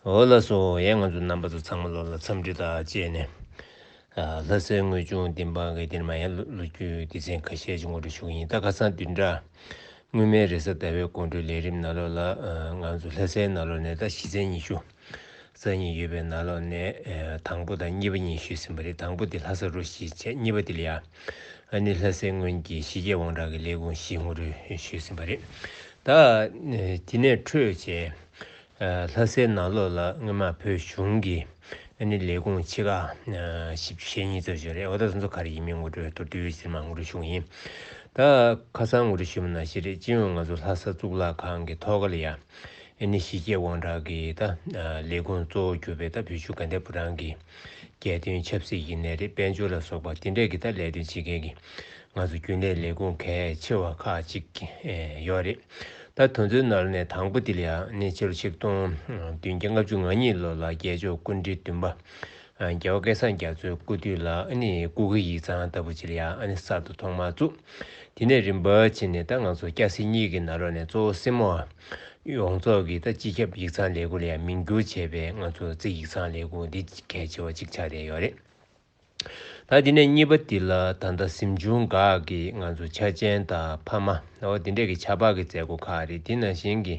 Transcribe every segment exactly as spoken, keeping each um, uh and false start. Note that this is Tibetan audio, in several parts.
འོ་ལགས་སོ། ཡ་ང་ཚོ་རྣམ་པ་ཚོ་ཚང་མ་ལོ་ལ་འཚམས་འདྲི་དང་བཅས་ནས། ཨ་ལྷ་སའི་དངོས་བྱུང་བདེན་དཔང་གི་འདིར་མ་ཡང་ལོ་ལོ་རྒྱུས་སྡེ་ཚན་ཁ་ཤས་ཅིག་ངོ་སྤྲོད་ཞུ་གི་ཡིན། ད་ཁ་སང་བདུན་ཕྲག་སྔོན་མའི་རེས་གཟའ་ཟླ་བའི་དགོང་དྲོའི་ལས་རིམ་ནང་ལོགས་ལ་ཨ་ང་ཚོ་ལྷ་སའི་ནང་ལོགས་ནས་ད་གཞི་རྩའི་ཉི་ཤུ་རྩ་གཉིས་ཡོད་པའི་ནང་ལོགས་ནས་ཨ་དང་པོ་དང་གཉིས་པ་གཉིས་ཞུས་ཟིན་པ་རེད། དང་པོ་དེ་ལྷ་ས་རུ་བཞི་བྱས། གཉིས་པ་དེ་ལ་ཡ་ཨ་ནི་ལྷ་སའི་སྔོན་གྱི་གཞིས་བྱེས་དབང་དྲག་གི་ལས་ཁུངས་བཞི་ངོ་སྤྲོད་ཞུས་ཟིན་པ་རེད། ད་ཨ་དེ་ནས་འཕྲོས་བྱས། ཨ་ལྷ་སའི་ནང་ལོགས་ལ་སྔོན་མ་བོད་གཞུང་གི་ཨ་ནི་ལས་ཁུངས་ཆེ་ཁག་ཨ་བཞི་བཅུ་ཞེ་གཉིས་ཙམ་ཞིག་རེད། འོ་ད་དེ་ཚོ་ག་རེ་ཡིན་མིན་ངོ་སྤྲོད་མདོར་བསྡུས་ཟེར་མ་ངོ་སྤྲོད་ཞུ་གི་ཡིན། ད་ཁ་སང་ངོ་སྤྲོད་ཞུས་པ་ནང་བཞིན་རེད། སྤྱི་ཡོངས་ང་ཚོ་ལྷ་ས་གཙུག་ལག་ཁང་གི་ཐོག་ཁ་ལ་ཡ་ཨ་ནི་གཞིས་བྱེས་དབང་དྲག་གི་ད་ཨ་ལས་ཁུངས་གཙོ་བོ་གྱུར་པའི་ད་བོད་གཞུང་དགའ་ལྡན་ཕོ་བྲང་གི་རྒྱལ་དོན་ཆབ་སྲིད་ཡིན་ནའི་རེད། དཔལ་འབྱོར་ལ་སོགས་པ་དེ་འདྲས་ཀྱི་ད་ལས་དོན་བྱེད་མཁན་གྱི་ང་ཚོ་རྒྱུན་ལས་ལས་ཁུངས་གལ་ཆེ་བ་ཁག་ཅིག་ཨེ་ཡོད་རེད། ད་དེ་ཚོའི་ནང་ནས་དང་པོ་དེ་ལ་ཡང་ནི་ཕྱི་ལོ་ཆིག་སྟོང་བདུན་བརྒྱ་ལྔ་བཅུ་ང་གཉིས་ལོ་ལ་རྒྱལ་མཆོག་སྐུ་ཕྲེང་བདུན་པ་ཨ་རྒྱལ་བ་སྐལ་བཟང་རྒྱ་མཚོའི་སྐུ་དུས་ལ་ཨ་ནི་སྐུ་སྒེར་ཡིག་ཚང་ལྟ་བུ་ཅིག་ལ་ཡང་ཨ་ནི་གསར་དུ་ཐོག་མར་བཙུགས། དེ་ནས་རིམ་པ་བྱས་ནས་ད་ང་ཚོ་སྐྱ་སེར་གཉིས་ཀྱི་ནང་ལོགས་ནས་གཙོ་བོ་སེར་མོ་ཡོངས་རྫོགས་ཀྱི་ད་སྤྱི་ཁྱབ་ཡིག་ཚང་ལས་ཁུངས་ལ་ཡང་མིང་བསྒྱུར་བྱས་པའི་ང་ཚོ་རྩིས་ཡིག་ཚང་ལས་ཁུངས་འདི་གལ་ཆེ་བ་གཅིག་ཆགས་བསྡད་ཡོད་རེད། ད་དེ་ནས་གཉིས་པ་འདི་ལ་ད་ལྟ་གཟིམ་ཆུང་སྒར་གྱི་ང་ཚོ་ཆ་ཅན་དང་ཕ་མ་འོ་དེ་འདྲས་ཀྱི་ཆ་འབག་གི་མཛད་སྒོ་ཁག་རེད། དེ་ནང་བཞིན་གྱི་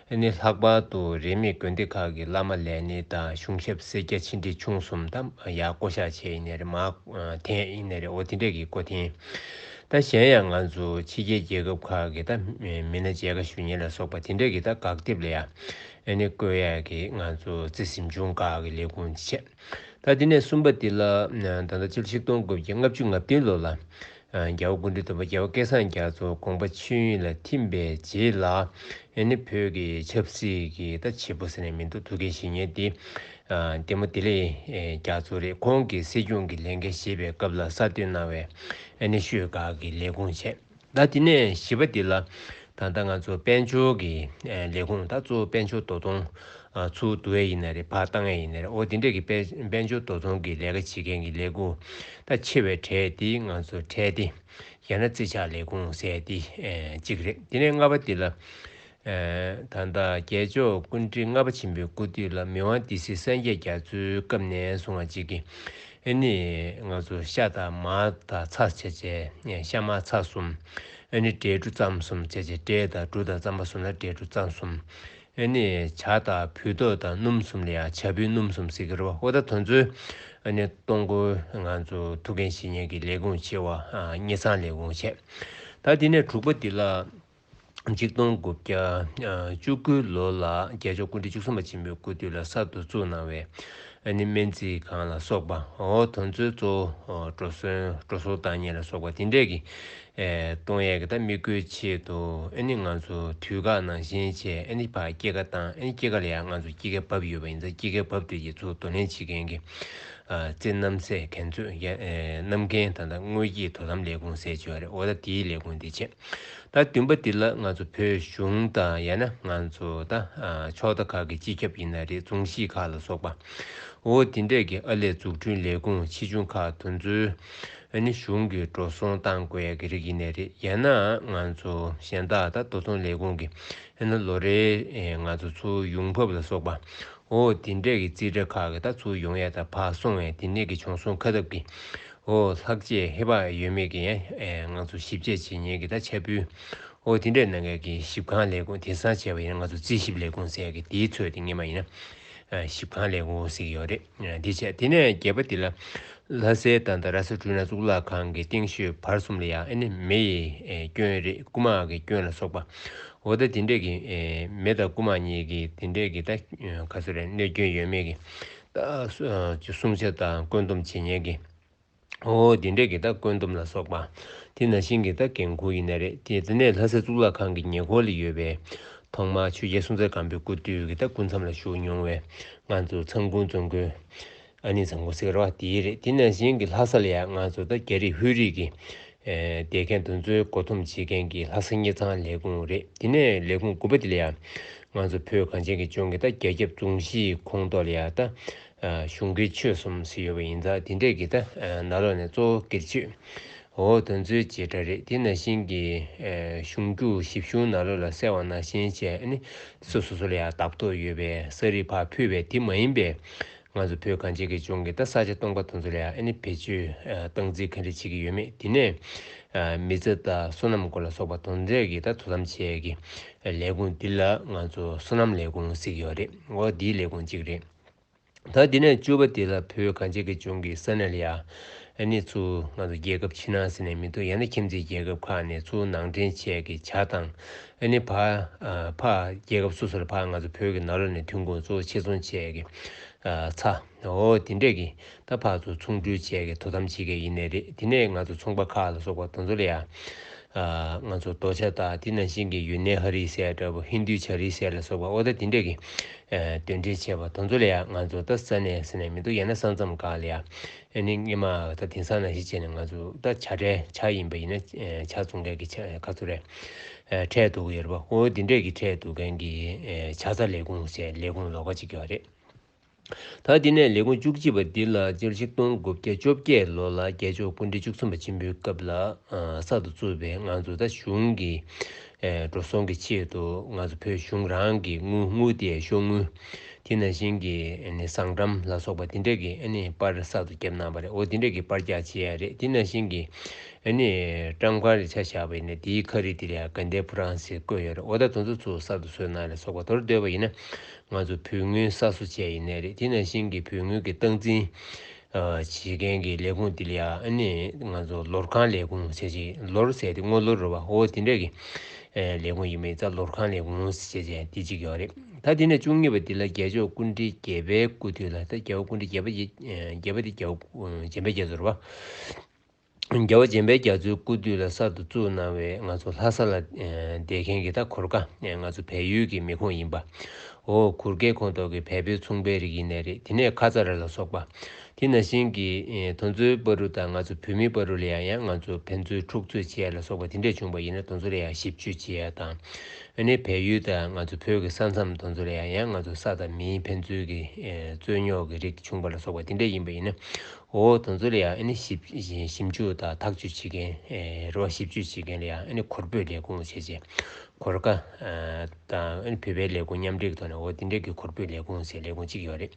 ཨ་ནི་ལྷག་པར་དུ་རིས་མེད་དགོན་སྡེ་ཁག་གི་བླ་མ་ལས་སྣེ་དང་གཞུང་ཞབས་སེར་སྐྱ་ཆེ་འབྲིང་ཆུང་གསུམ་དང་ཡར་བསྐོ་བཞག་བྱས་ཡིན་ནའི་རེད། མར་འཐེན་ཡིན་ནའི་རེད། འོ་དེ་འདྲས་ཀྱི་བསྐོ་འཐེན། ད་གཞན་ཡང་ང་ཚོ་ཕྱི་རྒྱལ་རྒྱལ་ཁབ་ཁག་གི་ད་མི་སྣ་མཇལ་ཁ་ཞུ་མཁན་ལ་སོགས་པ་དེ་འདྲས་ཀྱི་ད་དགག་དེབ་ལ་ཡ་ཨ་ནི་བཀོད་ཡས་ཀྱི་ང་ཚོ་རྩིས་གཟིམ་ཆུང་སྒར་གྱི་ལས་ཁུངས་བྱས། ད་དེ་ནས་གསུམ་པ་འདི་ལ་ད་ལྟ་ཕྱི་ལོ་ཆིག་སྟོང་དགུ་བརྒྱ་ལྔ་བཅུ་ང་བདུན་ལོ་ལ་རྒྱལ་བ་སྐུ་ཕྲེང་བདུན་པ་རྒྱལ་བ་སྐལ་བཟང་རྒྱ་མཚོ་དགོངས་པ་ཆོས་དབྱིངས་ལ་ཐིམ་པའི་རྗེས་ལ་ཨ་ནི་བོད་ཀྱི་ཆབ་སྲིད་ཀྱི་ད་བྱེད་པོ་ཟེར་ནས་མི་འདུག་ཐུའུ་བཀྭན་ཞི་གཉེར་འདི་ལྡེ་མོ་བདེ་ལེགས་རྒྱ་མཚོ་རེད། ཁོང་གིས་སྲིད་སྐྱོང་གི་ལས་འགན་བཞེས་པའི་སྐབས་ལ་གསར་གཏོད་གནང་བའི་ཨ་ནི་ཤོད་སྒར་གྱི་ལས་ཁུངས་བྱས། ད་དེ་ནས་བཞི་པ་འདི་ལ་ད་ལྟ་ང་ཚོ་དཔལ་འབྱོར་གྱི་ཨ་ལས་ཁུངས་ད་གཙོ་བོ་དཔལ་འབྱོར་དོ་དོང་ཨ་ཚུར་བསྡུ་ཡས་ཡིན་ན་རེད། ཕར་བཏང་ཡས་ཡིན་ན་རེད། འོ་དེ་འདྲས་ཀྱི་དཔལ་དཔལ་འབྱོར་དོ་དོང་གི་ལས་ཀ་བྱེད་མཁན་གྱི་ལས་ཁུངས་ད་ཆེ་བའི་གྲས་དེ་ང་ཚོ་གྲས་དེ་ཡང་ན་རྩིས་ཆག་ལས་ཁུངས་ཟེར་དེ་ཨ་གཅིག་རེད། དེ་ནས་ལྔ་པ་འདི་ལ་ཨ་ད་ལྟ་རྒྱལ་མཆོག་སྐུ་ཕྲེང་ལྔ་པ་ཆེན་པོའི་སྐུ་དུས་ལ་མི་དབང་སྡེ་སྲིད་སངས་རྒྱས་རྒྱ་མཚོའི་སྐབས་ནས་བཟུང་བ་ཅིག་གི་ཨ་ནི་ང་ཚོ་ཤ་དང་མར་དང་ཚྭ་བྱས་བྱས་ཤ་མར་ཚྭ་གསུམ། ཨ་ནི་འབྲས་འབྲུ་རྩམ་གསུམ་བྱས་བྱས། འབྲས་དང་འབྲུ་དང་རྩམ་པ་གསུམ་ལ་འབྲས་འབྲུ་རྩམ་གསུམ། ཨ་ནི་ཇ་དང་བོད་ཐུག་དང་སྣུམ་གསུམ་ལ་ཡང་ཇ་བོད་སྣུམ་གསུམ་ཟེར་གྱི་རེད་བ། ཨོ་ད་དེ་ཚོའི་ཨ་ནི་གཏོང་སྒོ་ང་ཚོ་ཐུའུ་བཀྭན་ཞི་གཉེར་གྱི་ལས་ཁུངས་ཆེ་བ་ཨ་དངུལ་ཚང་ལས་ཁུངས་བྱས། ད་དེ་ནས་དྲུག་པ་འདི་ལ་ཆིག་སྟོང་དགུ་བརྒྱ་བཅུ་དགུ་ལོ་ལ་རྒྱལ་མཆོག་སྐུ་ཕྲེང་བཅུ་གསུམ་པ་ཆེན་པོའི་སྐུ་དུས་ལ་གསར་དུ་བཙུགས་གནང་བའི་ཨ་ནི་སྨན་རྩིས་ཁང་ལ་སོགས་པ། འོ་དེ་ཚོའི་གཙོ་བོ་འགྲོ་སོང་འགྲོ་སོང་བཏང་མཁན་ལ་སོགས་པ་དེ་འདྲས་ཀྱི་ཨེ་གཏོང་ཡས་ཀྱི་ད་དམིགས་ཡུལ་ཆེད་དུ་ཨ་ནི་ང་ཚོ་དུས་བཀག་ནང་བཞིན་བྱས་ཨ་ནི་ཕར་སྐྱེད་ཀ་བཏང་། ཨ་ནི་སྐྱེད་ཀ་ལ་ཡང་ང་ཚོ་སྐྱེད་ཀ་བབས་ཡོད་པ་ཡིན་ཙང་སྐྱེད་ཀ་བབས་དུས་ཀྱི་ཚུར་བསྡུ་ལེན་བྱེད་མཁན་གྱི་ཨ་རྩིས་རྣམ་གསལ་གན་ཚོད་ཡ་ཨེ་རྣམ་མཁན་ད་ལྟ་དངོས་སྐྱེལ་དོ་དམ་ལས་ཁུངས་ཟེར་གྱི་ཡོད་རེད། འོ་ད་དེའི་ལས་ཁུངས་དེ་བྱས། ད་བདུན་པ་འདི་ལ་ང་ཚོ་བོད་གཞུང་དང་ཡང་ན་ང་ཚོ་ད་ཨ་ཕྱོགས་མཐའ་ཁག་གི་སྤྱི་ཁྱབ་ཡིན་ན་རེད། རྫོང་གཞིས་ཁག་ལ་སོགས་པ། འོ་དེ་འདྲས་ཀྱི་ཨར་ལས་འཛུགས་སྐྲུན་ལས་ཁུངས་ཆེ་ཆུང་ཁག་དེ་ཚོའི་ཨ་ནི་གཞུང་གི་འགྲོ་སོང་བཏང་དགོས་ཡ་གི་རིགས་ཡིན་ནའི་རེད། ཡང་ན་ང་ཚོ་གཞན་དག་ད་དོ་དམ་ལས་ཁུངས་ཀྱི་ཨ་ནི་ལོ་རེའི་ཨེ་ང་ཚོ་ཚུར་ཡོང་འབབ་ལ་སོགས་པ། འོ་དེ་འདྲས་ཀྱི་རྩིས་ཁྲ་ཁག་གི་ད་ཚུར་ཡོང་ཡ་ད་ཕར་སོང་བའི་དེ་ནས་ཀྱི་བྱུང་སོང་ཁ་ཐབས་ཀྱི་འོ་ལྷག་ཆད་ཧེ་བག་ཡོད་མེད་ཀྱི་ཡང་ཨེ་ང་ཚོ་ཞིབ་དཔྱད་བྱེད་མཁན་གྱི་ད་ཆ་འཕྲིན། འོ་དེ་འདྲས་གནང་མཁན་གྱི་ཞིབ་ཁང་ལས་ཁུངས། དེང་སང་བྱས་པ་ཡིན་ན་ང་ཚོ་རྩིས་ཞིབ་ལས་ཁུངས་ཟེར་ཡ་གི་དེའི་ཚོད་དེ་སྔོན་མ་ཡིན་ན་ཨ་ཞིབ་ཁང་ལས་ཁུངས་ཟེར་གྱི་ཡོད་རེད། ཨ་འདི་བྱས། དེ་ནས་བརྒྱད་པ་འདི་ལ་ལྷ་སའི་ད་ལྟ་ར་ས་འབྲུ་སྣ་གཙུག་ལག་ཁང་གི་སྟེང་ཤོད་བར་གསུམ་ལ་ཡང་ཨ་ནི་མེ་ཡི་ཨེ་སྐྱོན་རེད། རྐུ་མ་གི་སྐྱོན་ལ་སོགས་པ། འོ་ད་དེ་འདྲས་ཀྱི་ཨེ་མེ་དང་རྐུ་མ་གཉིས་ཀྱི་དེ་འདྲས་ཀྱི་ད་ག་ཚོད་རེད། གནོད་སྐྱོན་ཡོད་མེད་ཀྱི་ད་སུ་ཨ་སྲུང་བྱ་དང་བཀོད་འདོམས་བྱེད་མཁན་གྱི། འོ་དེ་འདྲས་ཀྱི་ད་བཀོད་འདོམས་ལ་སོགས་པ། དེ་ནང་བཞིན་གྱི་ད་འགན་འཁུར་ཡིན་ནའི་རེད། དེ་དེ་ནས་ལྷ་ས་གཙུག་ལག་ཁང་གི་ཉེ་འཁོར་ལ་ཡོད་པའི་ཐོག་མར་ཆོས་རྒྱལ་སྲོང་བཙན་སྒམ་པོའི་སྐུ་དུས་ཀྱི་ད་སྐུ་མཚམས་ལ་བཞུགས་མྱོང་བའི་ང་ཚོ་ཚང་ཀུན་རྫོང་དགོན། ཨ་ནི་ཚང་ཀུན་ཟེར་བ་དེ་རེད། དེ་ནང་བཞིན་གྱི་ལྷ་ས་ལ་ཡང་ང་ཚོ་ད་རྒྱ་རིགས་ཧུའེ་རིགས་ཀྱི་ཨེ་སྡོད་མཁན་དེ་ཚོའི་མགོ་འཐོམས་བྱེད་མཁན་གྱི་ལྷ་ས་དངུལ་ཚང་ལས་ཁུངས་རེད། དེ་ནས་ལས་ཁུངས་དགུ་པ་དེ་ལ་ཡང་ང་ཚོ་བོད་གངས་ཅན་གྱི་ལྗོངས་ཀྱི་ད་རྒྱ་ཁྱབ་རྫོང་གཞིས་ཁོངས་གཏོགས་ལ་ཡང་ད་ཨ་གཞུང་སྒེར་ཆོས་གསུམ་ཟེར་ཡོད་པ་ཡིན་ཙང་། དེ་འདྲས་ཀྱི་ད་ཨ་ནང་ལོགས་ནས་གཙོ་བོ་སྒེར་ཆོས། འོ་དེ་ཚོའི་བྱེད་སྒྲ་རེད། དེ་ནང་བཞིན་གྱི་ཨེ་གཞུང་རྒྱུགས་ཞིབ་གཞུང་ནང་ལོགས་ལ་གསལ་བ་ནང་བཞིན་བྱས་ཨ་ནི་སོ་སོ་སོ་ལ་ཡང་བདག་ཐོག་ཡོད་པའི་ས་རིགས་ཕར་ཕུལ་བའི་དེ་མ་ཡིན་པའི་ང་ཚོ་བོད་གངས་ཅན་གྱི་ལྗོངས་ཀྱི་ད་ས་ཆ་སྟོང་པ་དེ་ཚོ་ལ་ཡང་ཨ་ནི་བེད་སྤྱོད་ཨེ་སྟངས་འཛིན་ག་འདྲ་བྱེད་ཀྱི་ཡོད་མེད། དེ་ནས་ཨེ་མི་ཚེ་དང་སོ་ནམ་སྐོར་ལ་སོགས་པ་དེ་འདྲས་ཀྱི་ད་དོ་དམ་བྱེད་ཀྱི་ལས་ཁུངས་འདི་ལ་ང་ཚོ་སོ་ནམ་ལས་ཁུངས་ཟེར་གྱི་ཡོད་རེད། འོ་འདིའི་ལས་ཁུངས་གཅིག་རེད། ད་དེ་ནས་བཅུ་པ་དེ་ལ་བོད་གངས་ཅན་གྱི་ལྗོངས་ཀྱི་ས་གནས་ལ་ཡ་ཨ་ནི་ཚུར་ང་ཚོ་རྒྱལ་ཁབ་ཕྱི་ནང་ཟེར་ནས་མི་འདུག་ཡང་ན་ཁྱིམ་མཚེས་རྒྱལ་ཁབ་ཁག་ནས་ཚུར་ནང་འདྲེན་བྱས་ཀྱི་ཇ་དང་ཨ་ནི་ཕར་ཨ་ཕར་རྒྱལ་ཁབ་སོ་སོ་ལ་ཕར་ང་ཚོ་བོད་ཀྱི་ནང་ལོགས་ནས་ཐོན་ཁུངས་གཙོ་བོ་ཕྱིར་ཚོང་བྱས་ཀྱི་ཨ་ཚྭ། འོ་དེ་འདྲས་ཀྱི་ད་ཕར་ཚུར་ཚོང་འགྲུལ་བྱས་ཀྱི་དོ་དམ་བྱེད་མཁན་ཡིན་ནའི་རེད། དེ་ནས་ང་ཚོ་ཚོང་པ་ཁག་ལ་སོགས་པ་དེ་ཚོ་ལ་ཡ་ཨ་ང་ཚོ་རྡོ་ཇ་དང་དེ་ནང་བཞིན་གྱི་ཡུན་ནན་ཧ་རི་ཟེར་འདྲ་པོ་ཧིན་རྡུའི་ཇ་རི་ཟེར་ལ་སོགས་པ་འོ་ད་དེ་འདྲས་ཀྱི་ཨ་གདན་འདྲེན་བྱས་པ་དེ་ཚོ་ལ་ཡ་ང་ཚོ་ད་ས་གནས་ཟེར་ནས་མི་འདུག་ཡང་ན་ས་མཚམས་ཁག་ལ་ཡ་ཨ་ནི་སྔོན་མ་ད་དེང་སང་ནང་བཞིན་བྱས་ནས་ང་ཚོ་ད་ཇ་ཁྲལ་ཇ་ཡིན་པ་ཡིན་ན་ཨ་ཇ་བཙོང་མཁན་གྱི་ཇ་ག་ཚོད་རེད་ཨ་ཁྲལ་བསྡུ་གི་ཡོད་རེད་པ། འོ་དེ་འདྲས་ཀྱི་ཁྲལ་བསྡུ་མཁན་གྱི་ཨ་ཇ་ཚ་ལས་ཁུངས་ཟེར་ལས་ཁུངས་ལོགས་ཀ་ཅིག་ཡོད་རེད། ད་དེ་ནས་ལས་ཁུངས་བཅུ་གཅིག་པ་འདི་ལ་སྤྱིར་ཆིག་སྟོང་དགུ་བརྒྱ་བཅོ་བརྒྱད་ལོ་ལ་རྒྱལ་མཆོག་སྐུ་ཕྲེང་བཅུ་གསུམ་པ་ཆེན་པོའི་སྐབས་ལ་ཨ་གསར་དུ་བཙུགས་པའི་ང་ཚོ་ད་གཞུང་གི་ཨེ་འགྲོ་སོང་གི་ཆེད་དུ་ང་ཚོ་བོད་གཞུང་རང་གི་དངུལ་དངུལ་དེ་ཤོག་དངུལ་དེ་ནང་བཞིན་གྱི་ཨ་ནི་བཟང་ཀྲམ་ལ་སོགས་པ་དེ་འདྲས་ཀྱི་ཨ་ནི་པར་གསར་དུ་བརྒྱབ་གནང་བ་རེད། འོ་དེ་འདྲས་ཀྱི་པར་རྒྱག་བྱེད་ཡ་རེད། དེ་ནང་བཞིན་གྱི་ཨ་ནི་ཀྲམ་ཁ་རེ་ཆ་བཞག་པ་ཡིན་ན་དེའི་ཁ་རི་དེ་ལ་ཡ་དགའ་ལྡན་ཕོ་བྲང་ཟེར་བཀོད་ཡོད་རེད། འོ་ད་དེ་ཚོ་ཚུར་གསར་དུ་བཟོས་གནང་ལ་སོགས་པ་མདོར་བསྡུས་པ་ཡིན་ན། ང་ཚོ་བོད་དངུལ་གསར་བཟོ་བྱས་ཡིན་ནའི་རེད། དེ་ནང་བཞིན་གྱི་བོད་དངུལ་གྱི་སྟངས་འཛིན་ཨ་བྱེད་མཁན་གྱི་ལས་ཁུངས་དེ་ལ་ཡང་ཨ་ནི་ང་ཚོ་ལོར་ཁང་ལས་ཁུངས་ཟེར་གྱི། ལོར་ཟེར་དེ་སྔོ་ལོར་རེད་པ། འོ་དེ་འདྲས་ཀྱི་ཨ་ལས་ཁུངས་ཡིན་པ་ཡིན་ཙང་ལོར་ཁང་ལས་ཁུངས་ཟེར་བྱས་དེ་གཅིག་ཡོད་རེད། ད་དེ་ནས་བཅུ་གཉིས་པ་དེ་ལ་རྒྱལ་མཆོག་སྐུ་ཕྲེང་བརྒྱད་པའི་སྐུ་དུས་ལ། ད་རྒྱལ་བ་སྐུ་ཕྲེང་བརྒྱད་པ་ཡི་ཨ་བརྒྱད་པ་དེ་རྒྱལ་བ་ཨ་འཇམ་དཔལ་རྒྱ་མཚོ་རེད་པ། རྒྱལ་བ་འཇམ་དཔལ་རྒྱ་མཚོའི་སྐུ་དུས་ལ་གསར་དུ་བཙུགས་གནང་བའི་ང་ཚོ་ལྷ་ས་ལ་ཨེ་བསྡད་མཁན་གྱི་ད་གུར་དཀར་ཨེ་ང་ཚོ་བལ་ཡུལ་གྱི་མི་ཁུངས་ཡིན་པ། འོ་གུར་དཀར་ཁོངས་གཏོགས་ཀྱི་བལ་པོའི་ཚོང་པའི་རིགས་ཡིན་ནའི་རེད། དེ་ནས་ཁ་ཙ་ར་ལ་སོགས་པ། དེ་ནང་བཞིན་གྱི་ཨེ་དེ་ཚོའི་བར་དུ་དང་ང་ཚོ་བོད་མིའི་བར་དུ་ལ་ཡང་ཡང་ང་ཚོ་ཕན་ཚུན་འཁྲུག་རྩོད་བྱེད་ཡ་ལ་སོགས་པ་དེ་འདྲས་བྱུང་བ་ཡིན་ན་དེ་ཚོ་ལ་ཡང་ཞིབ་དཔྱོད་བྱེད་ཡ་དང་། ཨ་ནི་བལ་ཡུལ་དང་ང་ཚོ་བོད་ཀྱི་ས་མཚམས་དེ་ཚོ་ལ་ཡང་ཡང་ང་ཚོ་ས་དང་མིའི་ཕན་ཚུན་གྱི་ཨེ་རྩོད་རྙོག་གི་རིགས་བྱུང་བ་ལ་སོགས་པ་དེ་འདྲས་ཡིན་པ་ཡིན་ན། འོ་དེ་ཚོ་ལ་ཡང་ཨ་ནི་ཞིབ་ཞིབ་འཇུག་དང་ཐག་གཅོད་བྱེད་མཁན་ཨེ་རེད་པ། ཞིབ་དཔྱོད་བྱེད་མཁན་ལ་ཡང་ཨ་ནི་གུར་སྤོས་ལས་ཁུངས་བྱས་བྱས། གུར་དཀར་ཨ་དང་ཨ་ནི་བོད་པའི་ལས་ཁུངས་མཉམ་འབྲེལ་གྱི་ཐོག་ནས་འོ་དེ་འདྲས་ཀྱི་གུར་སྤོས་ལས་ཁུངས་ཟེར་ལས་ཁུངས་གཅིག་ཡོད་རེད།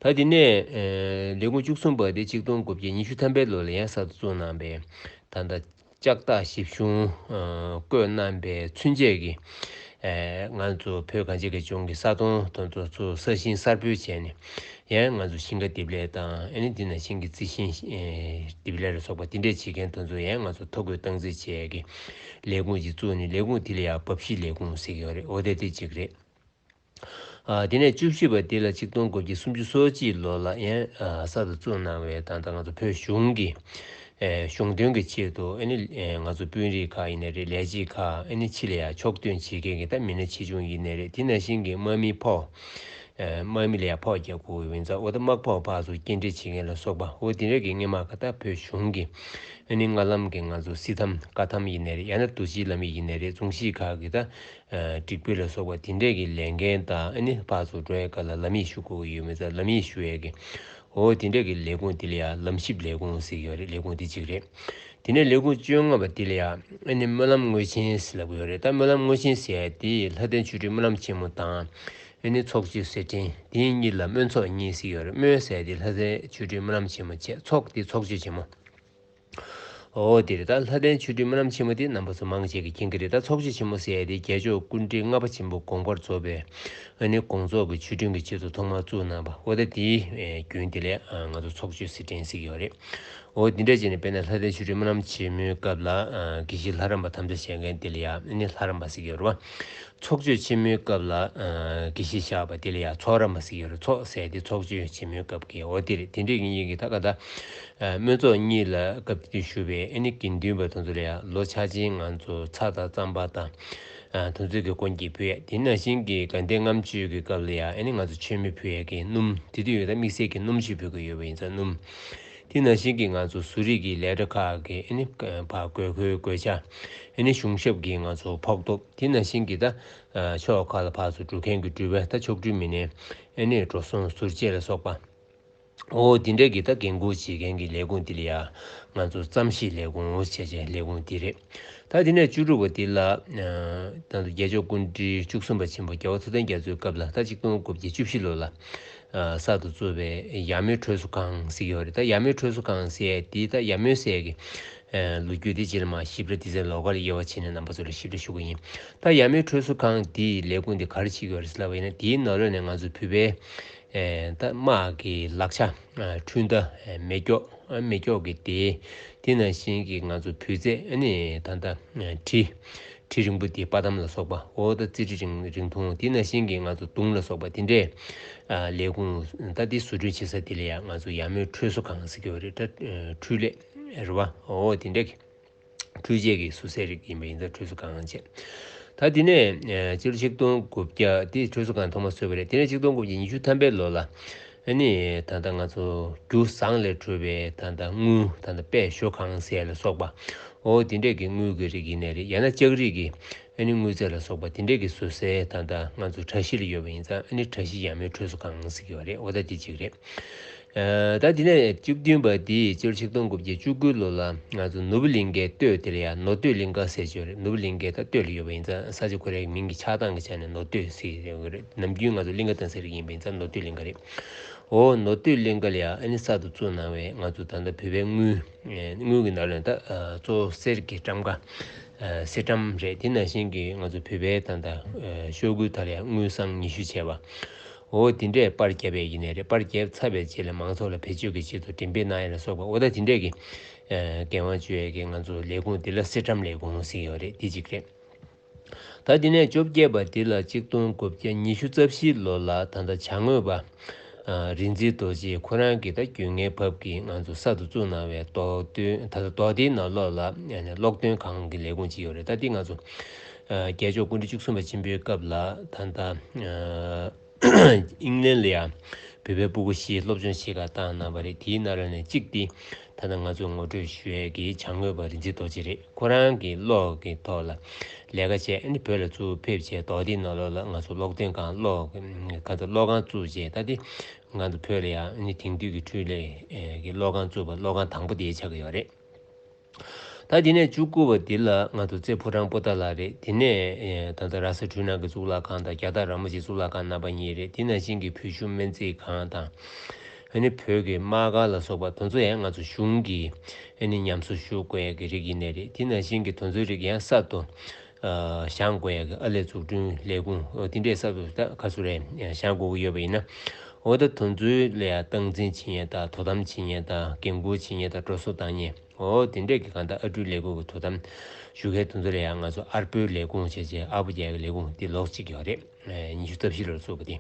ད་དེ་ནས་ཨེ་ལས་ཁུངས་བཅུ་གསུམ་པ་དེ་ཆིག་སྟོང་དགུ་བརྒྱ་ཉི་ཤུ་ཐམ་པའི་ལོ་ལ་ཡང་གསར་དུ་བཙུགས་གནང་བའི་ད་ལྟ་ལྕགས་སྟག་ཞིབ་གཞུང་ཨ་བཀོད་གནང་པའི་ཚུན་ཆད་ཀྱི་ཨེ་ང་ཚོ་བོད་གངས་ཅན་གྱི་ལྗོངས་ཀྱི་ས་དོང་དེ་ཚོ་ཚུར་ས་ཞིང་གསར་སྦོལ་བྱས་ནས། ཡང་ང་ཚོ་ཞིང་ཁ་འདེབས་ལས་དང་ཨ་ནི་འདི་ནང་བཞིན་གྱི་རྩི་ཤིང་ཨེ་འདེབས་ལས་ལ་སོགས་པ་འདི་འདྲས་བྱེད་མཁན་དེ་ཚོ་ཡང་ང་ཚོ་ཐོ་འགོད་སྟངས་འཛིན་བྱེད་ཡས་ཀྱི་ལས་ཁུངས་ཅིག་བཙུགས་ནས། ལས་ཁུངས་འདི་ལ་ཡང་འབབ་གཞི་ལས་ཁུངས་ཟེར་གྱི་ཡོད་རེད། འོ་དེ་དེ་གཅིག་རེད། ཨ་དེ་ནས་བཅུ་བཞི་པ་འདི་ལ་ཆིག་སྟོང་དགུ་བརྒྱ་སུམ་ཅུ་སོ་གཅིག་ལོ་ལ་ཡང་ཨ་གསར་དུ་བཙུགས་གནང་བའི་ད་ལྟ་ང་ཚོ་བོད་གཞུང་གི་ཨེ་གཞུང་དོན་གྱི་ཆེད་དུ་ཨ་ནི་ཨེ་ང་ཚོ་དཔོན་རིགས་ཁག་ཡིན་ནའི་རེད། ལས་བྱེད་ཁག་ཨ་ནི་ཕྱི་ལ་ཡང་ཕྱོགས་སྟོན་བྱེད་མཁན་གྱི་ད་མི་སྣ་ཆེ་ཆུང་ཡིན་ནའི་རེད། དེ་ནང་བཞིན་གྱི་དམག་མི་ཕོགས་ཨེ་དམག་མི་ལ་ཡང་ཕོགས་རྒྱག་དགོས་ཡོད་ཙང་། འོ་ད་དམག་ཕོགས་ཕར་ཚུར་སྐྱེལ་འདྲེན་བྱེད་མཁན་ལ་སོགས་པ། འོ་དེ་འདྲ་གི་སྔོན་མ་ག་ད་བོད་གཞུང་གི་ཨ་ནི་སྔ་ལམ་གྱི་ང་ཚོ་སྲིད་དམ་བཀའ་དམ་ཡིན་ནའི་རེད། ཡང་ན་འདུ་བྱེད་ལམ་ཡིག་ཡིན་ནའི་རེད། རྫོང་གཞིས་ཁག་གི་ད་ཨ་སྒྲིག་བཀོད་ལ་སོགས་པ་དེ་འདྲས་ཀྱི་ལས་འགན་དང་། ཨ་ནི་ཕར་ཚུར་འགྲོ་ཡའི་སྐབས་ལ་ལམ་ཡིག་ཞུ་དགོས་ཀྱི་ཡོད་མེད་ཙང་ལམ་ཡིག་ཞུ་ཡས་ཀྱི། འོ་དེ་འདྲས་ཀྱི་ལས་ཁུངས་དེ་ལ་ཡང་ལམ་ཞིབ་ལས་ཁུངས་ཟེར་གྱི་ཡོད་རེད། ལས་ཁུངས་དེ་གཅིག་རེད། དེ་ནས་ལས་ཁུངས་བཅོ་ལྔ་པ་དེ་ལ་ཡང་ཨ་ནི་སྨོན་ལམ་དངོས་ཆེན་ཟེར་ལབ་ཀྱི་ཡོད་རེད། ད་སྨོན་ལམ་དངོས་ཆེན་ཟེར་ཡ་དེ་ལྷ་ལྡན་ཆོས་སྒྲོན་སྨོན་ལམ་ཆེན་མོ་དང་། ཨ་ནི་ཚོགས་མཆོད་ཟེར་ཕྲེང་དེ་གཉིས་ལ་སྨོན་ཚོགས་གཉིས་ཟེར་གྱི་ཡོད་རེད། སྨོན་ཟེར་ཡ་དེ་ལྷ་ལྡན་ཆོས་སྒྲོན་སྨོན་ལམ་ཆེན་མོ་བྱས། ཚོགས་དེ་ཚོགས་མཆོད་ཆེན་མོ། འོ་དེ་རེད། ད་ལྷ་ལྡན་ཆོས་སྒྲོན་སྨོན་ལམ་ཆེན་མོ་དེ་རྣམ་པ་ཚོ་མང་ཆེ་གིས་མཁྱེན་གྱི་རེད། ད་ཚོགས་མཆོད་ཆེན་མོ་ཟེར་ཡ་དེ་རྒྱལ་མཆོག་སྐུ་ཕྲེང་ལྔ་པ་ཆེན་པོ་དགོངས་པར་རྫོགས་པའི་ཨ་ནི་དགོངས་རྫོགས་ཀྱི་ཆོས་སྒྲོན་གྱི་ཆེད་དུ་ཐོག་མར་བཙུགས་གནང་བ། འོ་ད་དེའི་རྒྱུན་དེ་ལ་ང་ཚོ་ཚོགས་མཆོད་ཟེར་ཕྲེང་ཟེར་གྱི་ཡོད་རེད། འོ་དེ་འདྲ་བྱས་ནས་དཔེར་ན་ལྷ་ལྡན་ཆོས་སྒྲོན་སྨོན་ལམ་ཆེན་མོའི་སྐབས་ལ་དགེ་བཤེས་ལྷ་རམས་པ་དམ་བཅའ་བཞེས་མཁན་དེ་ལ་ཡང་ཨ་ནི་ལྷ་རམས་པ་ཟེར་གྱི་ཡོད་རེད་བ། ཚོགས་མཆོད་ཆེན་མོའི་སྐབས་ལ་ཨ་དགེ་བཤེས་བཞག་པ་དེ་ལ་ཡང་ཚོགས་ར་མ་ཟེར་གྱི་ཡོད་རེད། ཚོགས་ཟེར་དེ་ཚོགས་མཆོད་ཆེན་མོའི་སྐབས་ཀྱི། འོ་དེ་རེད། དེ་འདྲའི་ངེད་ཀྱི་ད་ག་ད་ཨ་སྨོན་ཚོགས་གཉིས་ལ་སྐབས་དེ་ཞུ་བའི་ཨ་ནི་དགེ་འདུན་པ་དེ་ཚོ་ལ་ཡང་ལོ་ཆ་ཆེན་ང་ཚོ་ཚྭ་དང་རྩམ་པ་དང་ཨ་དེ་ཚོ་གི་སྐོར་གྱི་ཕུལ་ཡས། དེ་ནང་བཞིན་གྱི་དགའ་ལྡན་ལྔ་མཆོད་ཀྱི་སྐབས་ལ་ཡང་ཨ་ནི་ང་ཚོ་མཆོད་མེ་ཕུལ་ཡས་ཀྱི་སྣུམ་དེ་དུས་ཡོད་ད་དམིགས་བསལ་གྱི་སྣུམ་ཞིག་ཕུལ་གྱི་ཡོད་པ་ཡིན་ཙང་སྣུམ། དེ་ནང་བཞིན་གྱི་ང་ཚོ་བཟོ་རིག་གི་ལས་གྲྭ་ཁག་གི་ཨ་ནི་ཕར་དགོས་མཁོའི་གོས་ཆ། ཨ་ནི་གཞུང་ཞབས་ཀྱི་ང་ཚོ་ཕོགས་ཐོབ། དེ་ནང་བཞིན་གྱི་ད་ཕྱོགས་ཁག་ལ་ཕར་ཚུར་འགྲོ་མཁན་གྱི་འགྲུལ་པ། ད་མཆོག་སྤྲུལ་མི་སྣའི་ཨ་ནི་འགྲོ་སོང་ཟུར་བཅད་ལ་སོགས་པ། འོ་དེ་འདྲའི་གི་ད་འགན་འཁུར་བྱེད་མཁན་གྱི་ལས་ཁུངས་དེ་ལ་ཡ་ང་ཚོ་བརྩམས་ཞིབ་ལས་ཁུངས་བྱས་བྱས་ལས་ཁུངས་དེ་རེད། ད་དེ་ནས་བཅུ་དྲུག་པ་དེ་ལ་ད་དུང་རྒྱལ་མཆོག་སྐུ་ཕྲེང་བཅུ་གསུམ་པ་ཆེན་པོ་རྒྱལ་བ་ཐུབ་བསྟན་རྒྱ་མཚོའི་སྐབས་ལ་ད་གཅིག་སྟོང་དགུ་བརྒྱ་བཅུ་བཞི་ལོ་ལ་གསར་དུ་བཙུགས་པའི་ཡར་མོའི་ཁྲུས་གསོལ་ཁང་ཟེར་གྱི་ཡོད་རེད། ད་ཡར་མོའི་ཁྲུས་གསོལ་ཁང་ཟེར་ཡས་དེ་ད་ཡར་མོའི་ཟེར་གྱི་ལོ་རྒྱུས་དེ་རྗེས་ལ་མ་ཞིབ་ཕྲ་དེ་ཚོའི་ལོགས་ཀ་ལ་དབྱེ་བ་ཕྱེ་ནས་རྣམ་པ་ཚོ་ལ་ཞིབ་ཕྲ་ཞུ་གི་ཡིན། ད་ཡར་མོའི་ཁྲུས་གསོལ་ཁང་དེའི་ལས་ཁུངས་དེ་ག་རེ་བྱེད་ཀྱི་ཡོད་རེད་ཟེར་ལབ་པ་ཡིན་ན། དེའི་ནང་ལོགས་ནས་ང་ཚོ་བོད་པའི་ད་དམག་གི་ལག་ཆ། འཕྲུལ་མདའ། མེ་སྒྱོགས། མེ་སྒྱོགས་ཀྱི་སྡེ། དེ་ནང་བཞིན་གྱི་ང་ཚོ་བོད་རྫས་ཨ་ནི་ད་ལྟ་གྲི། གྲི་རིང་པོ་དེ་པ་ཏམ་ལ་སོགས་པ། འོ་ད་རྩིས་གྲི་རིང་རིང་ཐུང་། དེ་ནང་བཞིན་གྱི་ང་ཚོ་མདུང་ལ་སོགས་པ་དེ་འདྲས་ལས་ཁུངས་ད་དེ་བཟོ་སྐྲུན་བྱེད་ས་དེ་ལ་ཡང་ང་ཚོ་ཡར་མོའི་ཁྲུས་གསོལ་ཁང་ཟེར་གྱི་ཡོད་རེད། ད་འཕྲུལ་ལས་རེད་བ། འོ་དེ་འདྲས་ཀྱི། འཕྲུལ་ཆས་ཀྱི་བཟོ་ས་རིགས་ཡིན་པ་ཡིན་ཙང་ཁྲུས་གསོལ་ཁང་བྱས། ད་དེ་ནས་སྤྱི་ལོ་ཆིག་སྟོང་དགུ་བརྒྱ་དེ་ཁྲུས་གསོལ་ཁང་ཐོག་མ་བཟོས་པ་རེད། དེ་ནས་ཆིག་སྟོང་དགུ་བརྒྱ་ཉི་ཤུ་ཐམ་པའི་ལོ་ལ་ཨ་ནི་ད་ལྟ་ང་ཚོ་རྒྱུ་ཟངས་ལས་གྲུབ་པའི་ད་ལྟ་དངུལ་ད་ལྟ་པད་ཞོ་གང་ཟེར་ལ་སོགས་པ། འོ་དེ་འདྲས་ཀྱི་དངུལ་གྱི་རིགས་ཡིན་ནའི་རེད། ཡང་ན་ལྕགས་རིགས་ཀྱི་ཨ་ནི་དངུལ་རྫས་ལ་སོགས་པ་དེ་འདྲས་ཀྱི་བཟོ་སའི་ད་ལྟ་ང་ཚོ་གྲྭ་བཞི་ལ་ཡོད་པ་ཡིན་ཙང་ཨ་ནི་གྲྭ་བཞི་ཡར་མོའི་ཁྲུས་གསོལ་ཁང་ཟེར་གྱི་ཡོད་རེད། འོ་ད་དེ་གཅིག་རེད། ད་དེ་ནས་བཅུ་བདུན་པ་དེ་སྤྱི་ལོ་ཆིག་སྟོང་དགུ་བརྒྱ་བཅུ་དགུ་ལོ་ལ་ང་ཚོ་ནོར་བུ་གླིང་ཁའི་སྟོད་དེ་ལ་ཡང་ནོར་སྟོད་གླིང་ཁ་ཟེར་གྱི་ཡོད་རེད། ནོར་བུ་གླིང་ཁའི་ད་སྟོད་ལ་ཡོད་པ་ཡིན་ཙང་ས་ཆ་ཁོ་རའི་མིང་གི་ཆགས་སྟངས་ཀྱི་ཆ་ནས་ནོར་སྟོད་ཟེར་གྱི་ཡོད་རེད། ནམ་རྒྱུན་ང་ཚོ་གླིང་ཁ་བཏང་ས་རིགས་ཡིན་པ་ཡིན་ཙང་ནོར་སྟོད་གླིང་ཁ་རེད། འོ་ནོར་སྟོད་གླིང་ཁ་ལ་ཡང་ཨ་ནི་གསར་དུ་བཙུགས་གནང་བའི་ང་ཚོ་ད་ལྟ་བོད་པའི་དངུལ། དངུལ་གྱི་ནང་ལ་ད་གཙོ་བོ་གསེར་གྱི་ཊམ་ཀ། གསེར་ཊམ་རེད། དེ་ནང་བཞིན་གྱི་ང་ཚོ་བོད་པའི་ད་ལྟ་ཤོག་གུའི་ཐོག་ལ་ཡང་དངུལ་སྲང་ཉི་ཤུ་བྱས་པ། འོ་དེ་འདྲས་པར་བརྒྱབ་པའི་ཡིན་ནའི་རེད། པར་བརྒྱབ་ཚར་བའི་རྗེས་ལ་མང་ཚོགས་ལ་བེད་སྤྱོད་ཀྱི་ཆེད་དུ་འགྲེམས་སྤེལ་གནང་ཡ་ལ་སོགས་པ། འོ་ད་དེ་འདྲས་ཀྱི་འགན་དབང་བཅོལ་ཡས་ཀྱི་ང་ཚོ་ལས་ཁུངས་འདི་ལ་གསེར་ཊམ་ལས་ཁུངས་ཟེར་ཡོད་རེད། དེ་གཅིག་རེད། ད་དེ་ནས་བཅོ་བརྒྱད་པ་འདི་ལ་ཆིག་སྟོང་དགུ་བརྒྱ་ཉི་ཤུ་རྩ་བཞི་ལོ་ལ་ད་ལྟ་བྱ་དངོས་པ་རིག་འཛིན་རྡོ་རྗེ་ཁོ་རང་གིས་ད་རྒྱུས་མངའི་བབ་ཀྱིས་ང་ཚོ་གསར་དུ་བཙུགས་གནང་བའི་རྡོ་སྟོན། ད་ལྟ་རྡོ་སྡེའི་ནང་ལོགས་ལ་ཀློག་འདོན་ཁང་གི་ལས་ཁུངས་ཅིག་ཡོད་རེད། ད་འདི་ང་ཚོ་རྒྱལ་མཆོག་སྐུ་ཕྲེང་བཅུ་གསུམ་པ་ཆེན་པོའི་སྐབས་ལ་ད་ལྟ་ཨིང་ལན་ལ་ཡང་བོད་པའི་སྤུ་གུ་བཞི་སློབ་སྦྱོང་བྱེད་གར་བཏང་གནང་བ་རེད། དེའི་ནང་ལ་ནས་གཅིག་དེ་ད་ལྟ་ང་ཚོས་ངོ་སྤྲོད་ཞུ་ཡས་ཀྱི་བྱ་དངོས་པ་རིག་འཛིན་རྡོ་རྗེ་རེད། ཁོ་རང་གིས་གློག་གི་ཐོག་ལ་ལས་ཀ་བྱས། ཨ་ནི་བོད་ལ་ཚུར་ཕེབས་བྱས་རྡོ་སྡེའི་ནང་ལོགས་ལ་ང་ཚོ་ཀློག་འདོན་ཁང་གློག་ག་ཚོད་ཀློག་ཁང་བཙུགས་བྱས། ད་དེ་ང་ཚོ་བོད་ལ་ཡང་ཨ་ནི་དེང་དུས་ཀྱི་འཕྲུལ་ལས་ཀྱི་ཀློག་ཁང་བཙུགས་པ་ཀློག་ཁང་དང་པོ་དེ་ཆགས་ཀྱི་ཡོད་རེད། ད་དེ་ནས་བཅུ་དགུ་པ་འདི་ལ་ང་ཚོ་རྩེ་ཕོ་བྲང་པོ་ཏཱ་ལ་རེད། དེ་ནས་ད་ལྟ་ར་ས་འཕྲུལ་སྣང་གི་གཙུག་ལག་ཁང་དང་རྒྱ་སྟག་ར་མོ་ཆེ་གཙུག་ལག་ཁང་རྣམ་པ་གཉིས་རེད། དེ་ནང་བཞིན་གྱི་བོད་གཞུང་སྨན་རྩིས་ཁང་དང་། ཨ་ནི་བོད་ཀྱི་དམག་སྒར་ལ་སོགས་པ་དེ་ཚོ་ཡང་ང་ཚོ་གཞུང་གིས་ཨ་ནི་ཉམས་གསོ་ཞུ་དགོས་ཡ་གི་རིགས་ཡིན་ནའི་རེད། དེ་ནང་བཞིན་གྱི་དེ་ཚོའི་རིགས་ཡང་གསར་དུ་བཞེངས་དགོས་ཡ་གི་ཨར་ལས་འཛུགས་སྐྲུན་ལས་ཁུངས་འོ་དེ་འདྲས་གསར་དུ་ད་ག་ཚོད་རེད་བཞེངས་དགོས་ཀྱི་ཡོད་པ་ཡིན་ན། འོ་ད་དེ་ཚོའི་ལ་ཡང་སྟངས་འཛིན་བྱེད་མཁན་དང་དོ་དམ་བྱེད་མཁན་དང་འགན་འཁུར་བྱེད་མཁན་དང་འགྲོ་སོང་བཏང་མཁན། འོ་དེ་འདྲས་ཀྱི་གང་ལྟར་ཨར་སྐྲུན་ལས་ཁུངས་ཀྱི་དོ་དམ་ཞུ་མཁན་དེ་ཚོ་ལ་ཡང་ང་ཚོ་ཨར་པོའི་ལས་ཁུངས་བྱས་བྱས་ཨར་པོ་རྒྱག་གི་ལས་ཁུངས་འདི་ལོགས་གཅིག་ཡོད་རེད། ཉི་ཤུ་རྩ་བཞི་ལོར་བཙུགས་པ་དེ།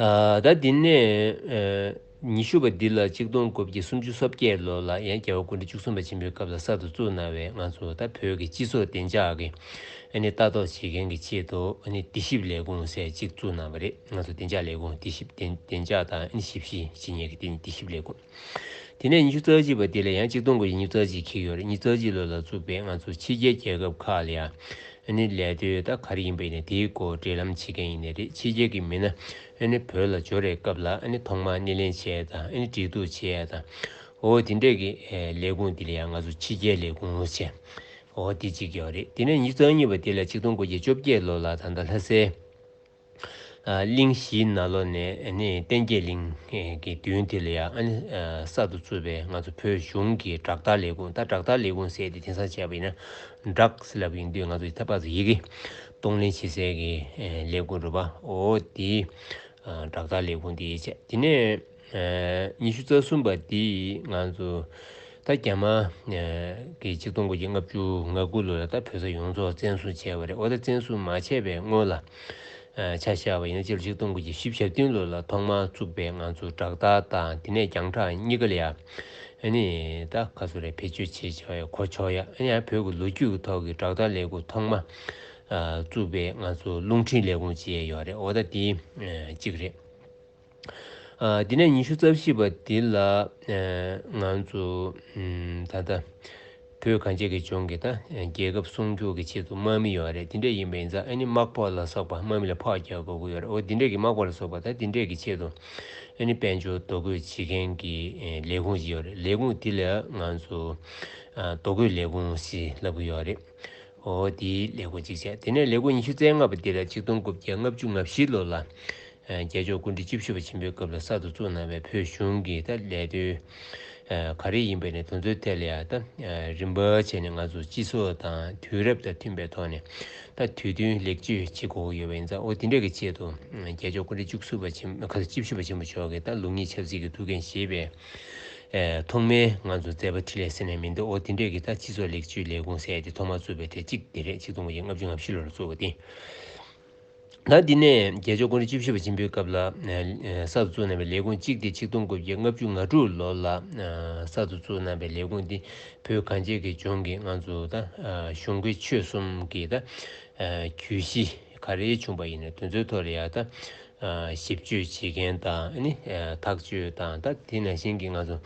ཨ་ད་འདི་ནས་ཨ་ཉི་ཤུ་པ་འདི་ལ་ཆིག་སྟོང་དགུ་བརྒྱ་སུམ་ཅུ་སོ་བརྒྱད་ལོ་ལ་ཡང་རྒྱལ་བ་སྐུ་ཕྲེང་བཅུ་གསུམ་པ་ཆེན་པོའི་སྐབས་ལ་གསར་དུ་བཙུགས་གནང་བའི་ང་ཚོ་ད་བོད་ཀྱི་སྤྱི་ཚོགས་བདེ་འཇགས་ཀྱི་ཨ་ནི་ལྟ་རྟོག་བྱེད་མཁན་གྱི་ཆེད་དུ་ཨ་ནི་བདེ་ཞིབ་ལས་ཁུངས་ཟེར་གཅིག་བཙུགས་གནང་བ་རེད། ང་ཚོ་བདེ་འཇགས་ལས་ཁུངས་བདེ་ཞིབ་བདེ་བདེ་འཇགས་དང་ཨ་ནི་ཞིབ་བཤེར་བྱེད་མཁན་གྱི་དེ་ནི་བདེ་ཞིབ་ལས་ཁུངས། དེ་ནས་ཉི་ཤུ་རྩ་གཅིག་པ་དེ་ལ་ཡང་ཆིག་སྟོང་དགུ་བརྒྱ་ཉི་ཤུ་རྩ་གཅིག་འཁེལ་ཡོད་རེད། ཉི་ཤུ་རྩ་གཅིག་ལོ་ལ་བཙུགས་པའི་ང་ཚོ་ཕྱི་རྒྱལ་རྒྱལ་ཁབ་ཁག་ལ་ཡང་ཨ་ནི་ལས་དོན་ད་ག་རེ་ཡིན་པ་ཡིན་ན་དེའི་སྐོར་འབྲེལ་ལམ་བྱེད་མཁན་ཡིན་ནའི་རེད། ཕྱི་རྒྱལ་གྱི་མི་སྣ་ཨ་ནི་བོད་ལ་འབྱོར་བའི་སྐབས་ལ་ཨ་ནི་ཐོག་མར་སྣེ་ལེན་བྱེད་ཡ་དང་ཨ་ནི་འབྲེལ་གཏུག་བྱེད་ཡ་དང་། འོ་དེ་འདྲས་ཀྱི་ཨེ་ལས་ཁུངས་དེ་ལ་ཡང་ང་ཚོ་ཕྱི་རྒྱལ་ལས་ཁུངས་བྱས། འོ་དེ་གཅིག་ཡོད་རེད། དེ་ནས་ཉི་ཤུ་རྩ་གཉིས་པ་དེ་ལ་ཆིག་སྟོང་དགུ་བརྒྱ་བཅོ་བརྒྱད་ལོ་ལ་ད་ལྟ་ལྷ་སའི་ཨ་གླིང་བཞིའི་ནང་ལོགས་ནས་ཨ་ནི་བསྟན་རྒྱས་གླིང་གི་མདུན་དེ་ལ་ཡང་ཨ་ནི་ཨ་གསར་དུ་བཙུགས་པའི་ང་ཚོ་བོད་གཞུང་གི་སྦྲག་ཐག་ལས་ཁུངས། ད་སྦྲག་ཐག་ལས་ཁུངས་ཟེར་དེ་དེང་སང་བྱས་པ་ཡིན་ན་སྦྲག་ཟེར་ལབ་ཡིན་དུས་ང་ཚོ་ད་པར་ཡི་གེ་གཏོང་ལེན་བྱེད་སའི་གི་ཨ་ལས་ཁུངས་རེད་པ། འོ་དེ་ཨ་སྦྲག་ཐག་ལས་ཁུངས་དེ་བྱས། དེ་ནས་ཨ་ཉི་ཤུ་རྩ་གསུམ་པ་དེ་ང་ཚོ་ད་རྒྱ་དམར་ཨ་གི་ཆིག་སྟོང་དགུ་བརྒྱ་ལྔ་བཅུ་ང་དགུ་ལོ་ལ་ད་བོད་ས་ཡོངས་རྫོགས་བཙན་བཟུང་བྱས་པ་རེད། འོ་ད་བཙན་བཟུང་མ་བྱས་པའི་སྔོན་ལ་ཨ་ཆ་བཞག་པ་ཡིན་ན་སྤྱི་ལོ་ཆིག་སྟོང་དགུ་བརྒྱ་བཞི་བཅུ་ཞེ་བདུན་ལོ་ལ་ཐོག་མར་བཙུགས་པའི་ང་ཚོ་སྦྲག་ཐག་དང་དེ་ནས་རྒྱང་བསྒྲགས་གཉིས་ཀ་ལ་ཡ་ཨ་ནི་ད་ག་ཚོད་རེད་བེད་སྤྱོད་བྱེད་ཆོག་ཡ་གོ་ཆོག་ཡ། ཨ་ནི་ཡང་བོད་ཀྱི་ལོ་རྒྱུས་ཀྱི་ཐོག་གི་སྦྲག་ཐག་ལས་ཁུངས་ཐོག་མ་ཨ་བཙུགས་པའི་ང་ཚོ་རླུང་འཕྲིན་ལས་ཁུངས་བྱས་ཡོད་རེད། འོ་ད་དེ་ཨ་གཅིག་རེད། ཨ་དེ་ནས་ཉི་ཤུ་རྩ་བཞི་པ་དེ་ལ་ཨ་ང་ཚོ་ཨམ་ད་ལྟ་ བོད་གངས་ཅན་གྱི་ལྗོངས་ཀྱི་ད་རྒྱལ་ཁབ་སྲུང་སྐྱོབ་ཀྱི་ཆེད་དུ་དམག་མི་ཡོད་རེད། དེ་འདྲ་ཡིན་པ་ཡིན་ཙང་ཨ་ནི་དམག་ཕོགས་ལ་སོགས་པ་དམག་མི་ལ་ཕོགས་རྒྱག་དགོས་ཀྱི་ཡོད་རེད། འོ་དེ་འདྲས་ཀྱི་དམག་ཕོགས་ལ་སོགས་པ་ད་དེ་འདྲས་ཀྱི་ཆེད་དུ་ཨ་ནི་དཔལ་འབྱོར་རྡོ་བརྐོས་བྱེད་མཁན་གྱི་ལས་ཁུངས་ཅིག་ཡོད་རེད། ལས་ཁུངས་དེ་ལ་ང་ཚོ་རྡོ་བརྐོས་ལས་ཁུངས་ཞེས་ལབ་ཀྱི་ཡོད་རེད། འོ་དེའི་ལས་ཁུངས་གཅིག་བྱས། དེ་ནས་ལས་ཁུངས་ཉི་ཤུ་རྩ་ལྔ་པ་དེ་ལ་ཆིག་སྟོང་དགུ་བརྒྱ་ལྔ་བཅུ་ང་བཞི་ལོ་ལ་རྒྱལ་མཆོག་སྐུ་ཕྲེང་བཅུ་བཞི་པ་ཆེན་པོའི་སྐབས་ལ་གསར་དུ་བཙུགས་གནང་བའི་བོད་གཞུང་གི་ད་ལས་དོན་ག་རེ་ཡིན་པའི་ནས་དོན་ཚན་ཐད་ལ་ཡང་ད་རིམ་པ་བྱས་ནས་ང་ཚོ་སྤྱི་ཚོགས་དང་དུས་རབས་དང་མཐུན་པའི་ཐོག་ནས་ད་དུས་བསྟུན་ལེགས་བཅོས་བྱེད་དགོས་ཀྱི་ཡོད་པ་ཡིན་ཙང་། འོ་དེ་འདྲ་གི་ཆེད་དུ་རྒྱལ་མཆོག་སྐུ་ཕྲེང་བཅུ་གསུམ་པ་ཆེན་ཁ་བཅུ་བཞི་པ་ཆེན་པོ་མཆོག་གིས་ད་ལུགས་གཉིས་ཆབ་སྲིད་ཀྱི་ཐུགས་འགན་བཞེས་པའི་ཐོག་མའི་ང་ཚོ་མཛད་པ་འཕྲིན་ལས་ཟེར་ནས་མི་འདུག་འོ་དེ་འདྲས་ཀྱི་ད་སྤྱི་ཚོགས་ལེགས་བཅོས་ལས་ཁུངས་ཟེར་ཡ་དེ་ཐོག་མར་བཙུགས་པའི་གྲས་གཅིག་དེ་རེད། ཆིག་སྟོང་དགུ་བརྒྱ་ལྔ་བཅུ་ང་བཞི་ལོར་བཙུགས་པ་དེ། ད་འདི་ནས་རྒྱལ་མཆོག་སྐུ་ཕྲེང་བཅུ་བཞི་པ་ཆེན་པོའི་སྐབས་ལ་གསར་དུ་བཙུགས་གནང་བའི་ལས་ཁུངས་གཅིག་དེ་ཆིག་སྟོང་དགུ་བརྒྱ་ལྔ་བཅུ་ང་དྲུག་ལོ་ལ་གསར་དུ་བཙུགས་གནང་བའི་ལས་ཁུངས་འདི་བོད་གངས་ཅན་གྱི་ལྗོངས་ཀྱི་ང་ཚོ་ད་གཞུང་གི་ཆོས་གསུམ་གྱི་ད་གྱོད་གཞི་ག་རེ་བྱུང་པ་ཡིན་ན་དེ་ཚོའི་ཐོག་ལ་ཡ་ད་ཞིབ་དཔྱོད་བྱེད་མཁན་དང་ཨ་ནི་ཐག་གཅོད་དང་ད་དེ་ནང་བཞིན་གྱི་ང་ཚོ་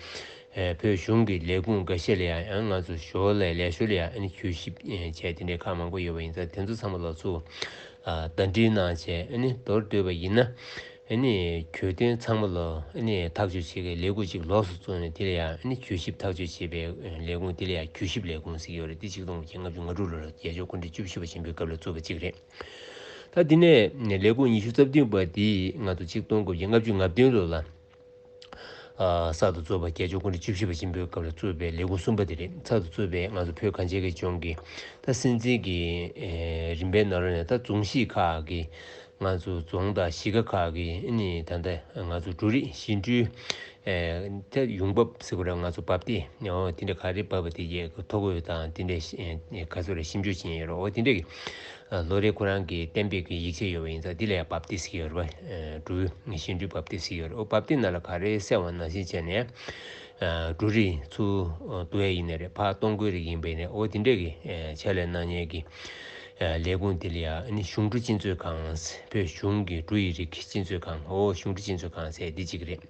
བོད་གཞུང་གི་ལས་ཁུངས་འགའ་ཤས་ལ་ཡང་ང་ཚོ་ཞོར་ལ་ལས་ཞོར་ལ་ཡང་ཨ་ནི་གྱོད་ཞིབ་བྱས་དེ་འདྲའི་ཁག་མང་པོ་ཡོད་པ་ཡིན་ཙང་། དེ་ཚོ་ཚང་མ་ལ་ཚུར་ཟླ་སྒྲིལ་གནང་བྱས་ཨ་ནི་མདོར་བསྡུས་པ་ཡིན་ན། ཨ་ནི་གྱོད་དོན་ཚང་མ་ལ་ཨ་ནི་ཐག་གཅོད་བྱེད་མཁན་ལས་ཁུངས་གཅིག་ལོགས་སུ་བཙུགས་ནས་དེ་ལ་ཡང་ཨ་ནི་གྱོད་ཞིབ་ཐག་གཅོད་བྱེད་པའི་ལས་ཁུངས་དེ་ལ་ཡང་གྱོད་ཞིབ་ལས་ཁུངས་ཟེར་གྱི་ཡོད་རེད། དེ་ཆིག་སྟོང་དགུ་བརྒྱ་ལྔ་བཅུ་ང་དྲུག་ལོ་ལ་རྒྱལ་མཆོག་སྐུ་ཕྲེང་བཅུ་བཞི་པ་ཆེན་པོའི་སྐབས་ལ་བཙུགས་པ་གཅིག་རེད། ད་དེ་ནས་ལས་ཁུངས་ཉི་ཤུ་རྩ་བདུན་པ་དེ་ང་ཚོ་ཆིག་སྟོང་དགུ་བརྒྱ་ལྔ་བཅུ་ང་བདུན་ལོ་ལ་གསར་དུ་བཙུགས་པ། རྒྱལ་མཆོག་སྐུ་ཕྲེང་བཅུ་བཞི་པ་ཆེན་པོའི་སྐབས་ལ་བཙུགས་པའི་ལས་ཁུངས་གསུམ་པ་དེ་རེད། གསར་དུ་བཙུགས་པའི་ང་ཚོ་བོད་གངས་ཅན་གྱི་ལྗོངས་ཀྱི་ད་སྲིད་འཛིན་གྱི་རིམ་པའི་ནང་ལོགས་ནས་ད་རྫོང་གཞིས་ཁག་གི་ང་ཚོ་རྫོང་དང་གཞིས་ཀ་ཁག་གི་ཨ་ནི་ད་ལྟ་ང་ཚོ་འབྲུ་རིགས་ཞིང་འབྲུ་ད་ཡོང་འབབ་ཟེར་དགོས་རེད། ང་ཚོ་འབབ་སྟེགས་འོ་དེ་འདྲ་ག་རེ་འབབ་པ་དེ་ཡས་ཐོ་འགོད་དང་དེ་འདྲ་ག་ཚོད་རེད་ཞིབ་འཇུག་བྱེད་ཡས་ཡོད་རེད། འོ་དེ་འདྲ་གི་ལོ་རེ་ཁོ་རང་གི་གཏན་འབེབས་ཀྱི་ཡིག་ཆ་ཡོད་པ་ཡིན་ཙང་དེ་ལ་ཡང་འབབ་སྟེགས་ཟེར་གྱི་ཡོད་རེད་པ། འབྲུ་ཞིང་འབྲུ་འབབ་སྟེགས་ཟེར་གྱི་ཡོད་རེད། འོ་འབབ་སྟེགས་ནང་ལ་ག་རེ་གསལ་བ་ནང་བཞིན་བྱས་ནས་འབྲུ་རིགས་ཚུར་བསྡུ་ཡས་ཡིན་ནའི་རེད། ཕར་གཏོང་དགོས་རིགས་ཡིན་པ་ཡིན་ནའི་འོ་དེ་འདྲས་ཀྱི་ཕྱག་ལས་གནང་མཁན་གྱི་ལས་ཁུངས་དེ་ལ་ཡང་ཨ་ནི་གཞུང་འབྲུ་སྤྱི་མཛོད་ཁང་། བོད་གཞུང་གི་འབྲུ་ཡི་རིགས་སྤྱི་མཛོད་ཁང་། འོ་གཞུང་འབྲུ་སྤྱི་མཛོད་ཁང་ཟེར་འདི་གཅིག་རེད།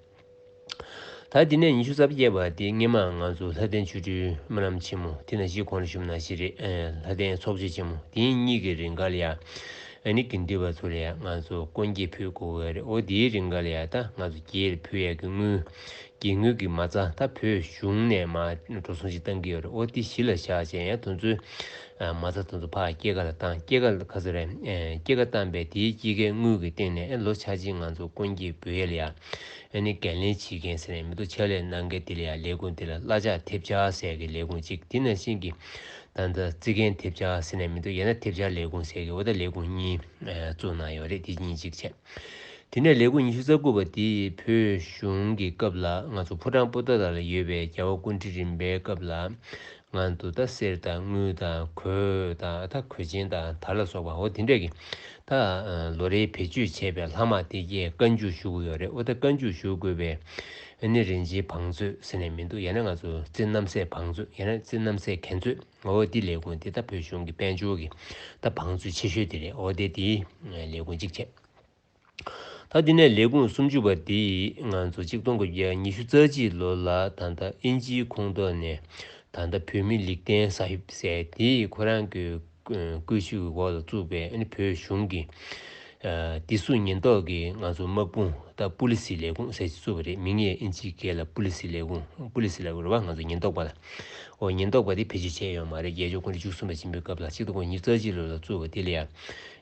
ད་དེ་ནས་ཉི་ཤུ་རྩ་བརྒྱད་པ་དེ་སྔོན་མ་ང་ཚོ་ལྷ་ལྡན་ཆོ་འཕྲུལ་སྨོན་ལམ་ཆེན་མོ་དེ་ནང་བཞིན་གོང་ལ་ཞུས་པ་ནང་བཞིན་རེད། ལྷ་ལྡན་ཚོགས་ཆེན་ཆེན་མོ་དེ་གཉིས་ཀྱི་རིང་ག་ལ་ཡ་ཨ་ནི་དགེ་འདུན་པ་ཚོ་ལ་ཡ་ང་ཚོ་དཀོན་སྐྱེལ་ཕུལ་དགོས་ཀྱི་རེད། འོ་དེའི་རིང་ག་ལ་ཡ་ད་ང་ཚོ་དགེ་ཕུལ་ཡས་ཀྱི་དངུལ་དགེ་དངུལ་གྱི་མ་རྩ་ད་བོད་གཞུང་ནས་མར་འགྲོ་སོང་ཞིག་བཏང་གི་ཡོད་རེད། འོ་དེ་གཞི་ལ་བཞག་བྱས་ཡ་དེ་ཚོའི་མ་རྩ་དེ་ཚོ་ཕར་སྐྱེད་ཀ་ལ་བཏང་། སྐྱེད་ཀ་ལ་ག་ཚོད་རེད། སྐྱེད་ཀ་བཏང་པའི་དེའི་སྐྱེད་ཀའི་དངུལ་གྱི་སྟེང་ནས་ཨ་ལོ་ཆ་གཅིག་ང་ཚོ་དཀོན་སྐྱེལ་འབུལ་ཡས་ལ་ཡ། ཨ་ནི་འགན་ལེན་བྱེད་མཁན་ཟེར་ནས་མི་འདུག་ཕྱག་ལས་གནང་མཁན་དེ་ལ་ཡང་ལས་ཁུངས་དེ་ལ་གླ་ཆ་ཐེབས་ཆག་ཟེར་གྱི་ལས་ཁུངས་གཅིག་དེ་ནང་བཞིན་གྱི་ད་ལྟ་རྩིས་འགན་ཐེབས་ཆག་ཟེར་ནས་མི་འདུག་ཡང་ན་ཐེབས་ཆག་ལས་ཁུངས་ཟེར་གྱི་འོ་ད་ལས་ཁུངས་གཉིས་བཙུགས་གནང་ཡོད་རེད། དེ་གཉིས་གཅིག་བྱས། དེ་ནས་ལས་ཁུངས་ཉི་ཤུ་རྩ་དགུ་པ་དེ་བོད་གཞུང་གི་སྐབས་ལ་ང་ཚོ་ཕོ་བྲང་པོ་ཏཱ་ལ་ཡོད་པའི་རྒྱལ་བ་སྐུ་ཕྲེང་རིམ་པའི་སྐབས་ལ། ང་ཚོ་ད་གསེར་དང་དངུལ་དང་གོས་དང་ད་གོས་ཆེན་དང་དར་ལ་སོགས་པ་འོ་དེ་འདྲས་ཀྱི་ད་ལོ་རེའི་བེད་སྤྱོད་བྱས་པའི་ལྷག་མ་དེ་གས་བཀའ་འགྱུར་ཞུ་དགོས་ཡོད་རེད། འོ་ད་བཀའ་འགྱུར་ཞུ་དགོས་པའི་ཨ་ནི་རིན་ཆེན་བང་མཛོད་ཟེར་ནས་མི་འདུག་ཡང་ན་ང་ཚོ་རྩིས་རྣམ་གསལ་བང་མཛོད་ཡང་ན་རྩིས་རྣམ་གསལ་གན་མཛོད་འོ་དེ་ལས་ཁུངས་དེ་ད་བོད་གཞུང་གི་དཔལ་འབྱོར་གྱི་ད་བང་མཛོད་ཆེ་ཤོས་དེ་རེད། འོ་དེ་དེའི་ལས་ཁུངས་གཅིག་བྱས། ད་དེ་ནས་ལས་ཁུངས་སུམ་ཅུ་པ་དེ་ང་ཚོ་ཆིག་སྟོང་དགུ་བརྒྱ་ཉི་ཤུ་རྩ་གཅིག་ལོ་ལ་ད་ལྟ་དབྱིན་ཇིའི་ཁོངས་གཏོགས་ནས་ད་ལྟ་བོད་མི་ལིག་ཏན་ས་ཧིབ་ཟེར་དེ་ཁོ་རང་གི་བཀོད་ཤུགས་འོག་ལ་བཙུགས་པའི་ཨ་ནི་བོད་གཞུང་གི་བདེ་སྲུང་ཉེན་རྟོག་གི་ང་ཚོ་དམག་དཔུང་ད་པུ་ལི་སི་ལས་ཁུངས་ཟེར་ཅིག་བཙུགས་པ་རེད། མིང་ཡང་དབྱིན་ཇིའི་སྐད་ལ་པུ་ལི་སི་ལས་ཁུངས་པུ་ལི་སི་ལབ་དགོས་རེད་བ། ང་ཚོ་ཉེན་རྟོག་པ་ལ་འོ་ཉེན་རྟོག་པ་དེ་བེད་སྤྱོད་བྱས་ཡོད་མ་རེད། རྒྱལ་མཆོག་སྐུ་ཕྲེང་བཅུ་གསུམ་པ་ཆེན་པོའི་སྐབས་ལ་ཆིག་སྟོང་དགུ་བརྒྱ་ཉི་ཤུ་རྩ་གཅིག་ལོ་ལ་བཙུགས་པ་དེ་ལ་ཡང་།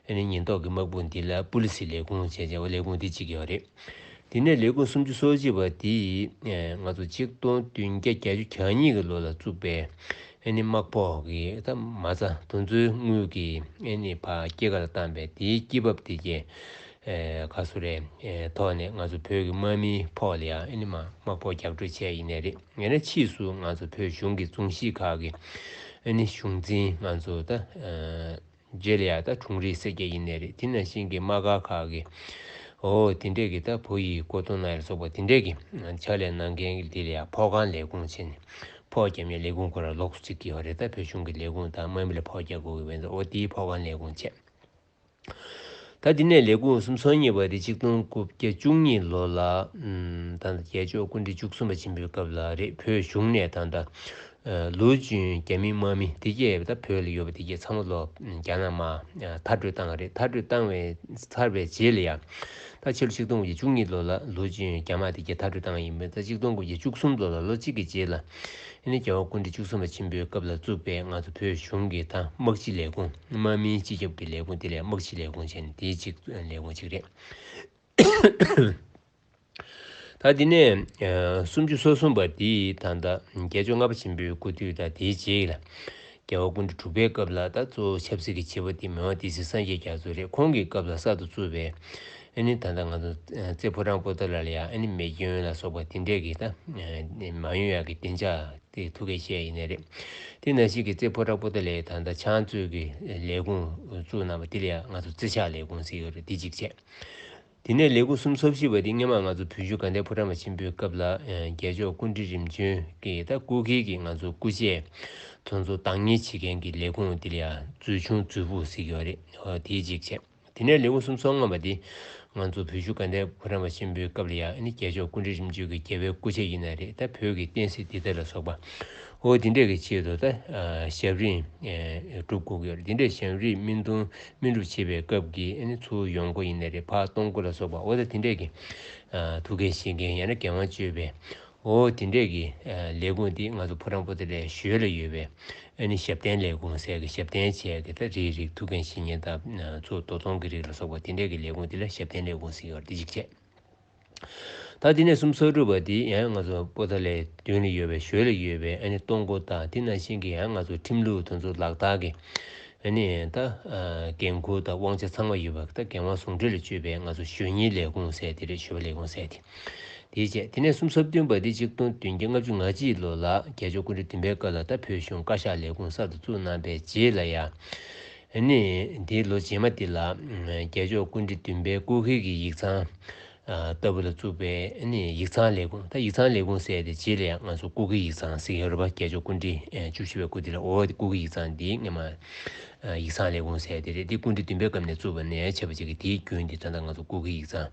ཨ་ནི་ཉེན་རྟོག་གི་དམག་དཔུང་འདི་ལ་པུ་ལི་སི་ལས་ཁུངས་བྱས་བྱས་པ་ལས་ཁུངས་འདི་གཅིག་ཡོད་རེད། དེ་ནས་ལས་ཁུངས་སུམ་ཅུ་སོ་གཅིག་པ་འདི་ང་ཚོ་ཆིག་སྟོང་བདུན་བརྒྱ་བརྒྱད་ཅུ་གྱ་གཉིས་ཀྱི་ལོ་ལ་བཙུགས་པའི་ཨ་ནི་དམག་ཕོགས་ཀྱི་ད་མ་རྩ་དེ་ཚོའི་དངུལ་གྱི་ཨ་ནི་ཕར་སྐྱེད་ཀ་ལ་བཏང་པའི་དེའི་སྐྱེད་འབབ་དེ་གས་ག་ཚོད་རེད་ཐོག་ནས་ང་ཚོ་བོད་ཀྱི་དམག་མིའི་ཕོགས་ལ་ཡང་ཨ་ནི་མ་དམག་ཕོགས་རྒྱག་སྤྲོད་བྱས་ཡིན་ནའི་རེད། ཡང་ན་ཕྱིས་སུ་ང་ཚོ་བོད་གཞུང་གི་རྫོང་གཞིས་ཁག་གི་ཨ་ནི་གཞུང་འཛིན་ང་ཚོ་ད། རྗེས་ལ་ཡང་ད་དྲུང་རིག་སེར་སྐྱ་ཡིན་ནའི་རེད། དེ་ནང་བཞིན་གྱི་དམག་སྒར་ཁག་གི་འོ་དེ་འདྲས་ཀྱི་ད་བོད་ཡིག་བཀོད་གཏོང་གནང་ཡ་ལ་སོགས་པ་དེ་འདྲས་ཀྱི་ཕྱག་ལས་གནང་མཁན་གྱི་དེ་ལ་ཡང་ཕོགས་ཁང་ལས་ཁུངས་བྱས་ནས་ཕོགས་རྒྱབ་མཁན་ལས་ཁུངས་ཁོ་རང་ལོགས་སུ་བརྩི་གི་ཡོད་རེད། ད་བོད་གཞུང་གི་ལས་ཁུངས་དང་དམག་མི་ལ་ཕོགས་རྒྱག་དགོས་ཀྱི་བས་འོ་དེའི་ཕོགས་ཁང་ལས་ཁུངས་བྱས། ད་དེ་ནས་ལས་ཁུངས་སུམ་ཅུ་སོ་གཉིས་པ་དེ་ཆིག་སྟོང་དགུ་བརྒྱ་བཅུ་གཉིས་ལོ་ལ་ད་ལྟ་རྒྱལ་མཆོག་སྐུ་ཕྲེང་བཅུ་གསུམ་པ་ཆེན་པོའི་སྐབས་ལ་རེད། བོད་གཞུང་ནས་ད་ལྟ་ ལུའུ་ཅུན་རྒྱ་མི་དམག་མི་དེ་གས་ད་བོད་ལ་ཡོད་པ་དེ་གས་ཚང་མ་ལོ་རྒྱ་ནག་དམག་མཐར་སྐྲོད་བཏང་བ་རེད། མཐར་སྐྲོད་བཏང་བའི་ཚར་བའི་རྗེས་ལ་ཡང་ད་ཕྱི་ལོ་ཆིག་སྟོང་དགུ་བརྒྱ་བཅུ་གཉིས་ལོ་ལ་ལུའུ་ཅུན་རྒྱ་དམག་དེ་གས་མཐར་སྐྲོད་བཏང་བ་ཡིན་པས། ད་ཆིག་སྟོང་དགུ་བརྒྱ་བཅུ་གསུམ་ལོ་ལ་ལོ་གཅིག་གི་རྗེས་ལ་ཨ་ནི་རྒྱལ་བ་སྐུ་ཕྲེང་བཅུ་གསུམ་པ་ཆེན་པོའི་སྐབས་ལ་བཙུགས་པའི་ང་ཚོ་བོད་གཞུང་གི་ད་དམག་སྤྱི་ལས་ཁུངས་དམག་མིའི་སྤྱི་ཁྱབ་ཀྱི་ལས་ཁུངས་དེ་ལ་དམག་སྤྱི་ལས་ཁུངས་བྱས་ནས་དེའི་གཅིག་ལས་ཁུངས་གཅིག་རེད། ད་དེ་ནས་ཨ་སུམ་ཅུ་སོ་གསུམ་པ་དེ་ད་ལྟ་རྒྱལ་མཆོག་ལྔ་པ་ཆེན་པོའི་སྐུ་དུས་དང་དེའི་རྗེས་ལ་རྒྱལ་བ་སྐུ་ཕྲེང་དྲུག་པའི་སྐབས་ལ་ད་གཙོ་བོ་ཆབ་སྲིད་ཀྱི་བྱེད་པོ་དེ་མི་དབང་སྡེ་སྲིད་སངས་རྒྱས་རྒྱ་མཚོ་རེད། ཁོང་གི་སྐབས་ལ་གསར་དུ་བཙུགས་པའི་ཨ་ནི་ད་ལྟ་ང་ཚོ་རྩེ་ཕོ་བྲང་པོ་ཏཱ་ལ་ལ་ཡ་ཨ་ནི་མེ་སྐྱོན་ལ་སོགས་པ་དེ་འདྲས་ཀྱི་ད་མ་ཡོང་ཡག་གི་བདེ་འཇགས་དེ་ཐུགས་འགན་བཞེས་ཡིན་ནའི་རེད། དེ་ནང་བཞིན་གྱི་རྩེ་ཕོ་བྲང་པོ་ཏཱ་ལའི་ད་ལྟ་ཕྱག་མཛོད་ཀྱི་ལས་ཁུངས་བཙུགས་གནང་བ་དེ་ལ་ཡ་ང་ཚོ་རྩེ་ཕྱག་ལས་ཁུངས་ཟེར་ཡོད་རེད། དེ་གཅིག་བྱས། དེ་ནས་ལས་ཁུངས་སུམ་ཅུ་སོ་བཞི་པ་དེ་སྔོན་མ་ང་ཚོ་བོད་བཞུགས་དགའ་ལྡན་ཕོ་བྲང་པ་ཆེན་པོའི་སྐབས་ལ་ཨ་རྒྱལ་མཆོག་སྐུ་ཕྲེང་རིམ་བྱོན་གྱི་ད་སྐུ་སྒེར་གྱི་ང་ཚོ་སྐུ་བཅས་དེ་ཚོ་བདག་གཉེར་བྱེད་མཁན་གྱི་ལས་ཁུངས་དེ་ལ་ཡང་མཛོད་ཆུང་མཛོད་ཕུག་ཟེར་གྱི་ཡོད་རེད། ཨོ་དེའི་གཅིག་བྱས། དེ་ནས་ལས་ཁུངས་སུམ་ཅུ་སོ་ལྔ་པ་དེ་ང་ཚོ་བོད་བཞུགས་དགའ་ལྡན་ཕོ་བྲང་པ་ཆེན་པོའི་སྐབས་ལ་ཡང་ཨ་ནི་རྒྱལ་མཆོག་སྐུ་ཕྲེང་རིམ་བྱོན་གྱི་རྒྱལ་བའི་སྐུ་ཕྱྭ་ཡིན་ན་རེད། ད་བོད་ཀྱི་བསྟན་སྲིད་འདི་དག་ལ་སོགས་པ་ཨོ་དེ་འདྲས་ཀྱི་ཆེད་དུ་ད་ཨ་ཞབས་རིམ་ཨེ་སྒྲུབ་དགོས་ཀྱི་ཡོད་རེད། དེ་འདྲས་ཞབས་རིམ་སྨིན་གཏོང་སྨིན་སྒྲུབ་བྱེད་པའི་སྐབས་ཀྱི་ཨ་ནི་ཚུར་ཡོང་སྒོ་ཡིན་ན་རེད། ཕར་གཏོང་སྒོ་ལ་སོགས་པ་འོ་ད་དེ་འདྲས་ཀྱི་ཨ་ཐུགས་འགན་བཞེས་མཁན་ཡང་ན་འགན་དབང་བཅོལ་བའི་འོ་དེ་འདྲས་ཀྱི་ཨ་ལས་ཁུངས་དེ་ང་ཚོ་ཕོ་བྲང་པོ་ཏཱ་ལའི་ཞོལ་ལ་ཡོད་པའི་ཨ་ནི་ཞབས་བརྟན་ལས་ཁུངས་ཟེར་གི་ཞབས་བརྟན་བྱས་གི་ད་རིགས་རིགས་ཐུགས་འགན་བཞེས་མཁན་དང་ཚུར་དོ་དམ་གྱི་རིགས་ལ་སོགས་པ་དེ་འདྲས་ཀྱི་ལས་ཁུངས་དེ་ལ་ཞབས་བརྟན་ལས་ཁུངས་ཟེར་གྱི་ཡོད་རེད། དེ་གཅིག་བྱས། ད་དེ་ནས་སུམ་ཅུ་སོ་དྲུག་པ་དེ་ཡང་ང་ཚོ་པོ་ཏཱ་ལའི་མདུན་ལ་ཡོད་པའི་ཞོལ་ལ་ཡོད་པའི་ཨ་ནི་གཏོང་སྒོ་དང་དེ་ནང་བཞིན་གྱི་ཡང་ང་ཚོ་ཁྲིམས་ལུགས་དེ་ཚོ་ལག་བསྟར་གྱི་ཨ་ནི་ད་ཨ་འགན་ཁུར་དང་དབང་ཆ་ཚང་མ་ཡོད་པ་ད་འགན་དབང་ཟུང་འབྲེལ་ལ་སྤྱོད་པའི་ང་ཚོ་ཞོལ་གཉེར་ལས་ཁུངས་ཟེར་དེ་རེད། ཞོལ་པ་ལས་ཁུངས་ཟེར་དེ་དེ་བྱས། དེ་ནས་སུམ་ཅུ་སོ་བདུན་པ་དེ་ཆིག་སྟོང་བདུན་བརྒྱ་ལྔ་བཅུ་ང་གཅིག་ལོ་ལ་རྒྱལ་མཆོག་སྐུ་ཕྲེང་བདུན་པའི་སྐབས་ལ་ད་བོད་གཞུང་བཀའ་ཤག་ལས་ཁུངས་གསར་དུ་བཙུགས་གནང་པའི་རྗེས་ལ་ཡང་ཨ་ནི་དེའི་ལོ་རྗེས་མ་དེ་ལ་རྒྱལ་མཆོག་སྐུ་ཕྲེང་བདུན་པའི་སྐུ་སྒེར་གྱི་ཡིག་ཚང་ལྟ་བུ་ལ་བཙུགས་པའི་ཨ་ནི་ཡིག་ཚང་ལས་ཁུངས། ད་ཡིག་ཚང་ལས་ཁུངས་ཟེར་དེ་རྗེས་ལ་ཡང་ང་ཚོ་སྐུ་སྒེར་ཡིག་ཚང་ཟེར་ཡོད་རེད་པ། རྒྱལ་མཆོག་སྐུ་ཕྲེང་བཅུ་བཞི་པའི་སྐུ་དེ་ལ་འོ་དེ་སྐུ་སྒེར་ཡིག་ཚང་འདི་སྔོན་མ་ཡིག་ཚང་ལས་ཁུངས་ཟེར་དེ་རེད། འདི་སྐུ་ཕྲེང་བདུན་པའི་སྐབས་ནས་བཙུགས་པ་ནས་བྱས་པ་ཅིག་གི་དེའི་རྒྱུན་འདི་ད་ལྟ་ང་ཚོ་སྐུ་སྒེར་ཡིག་ཚང་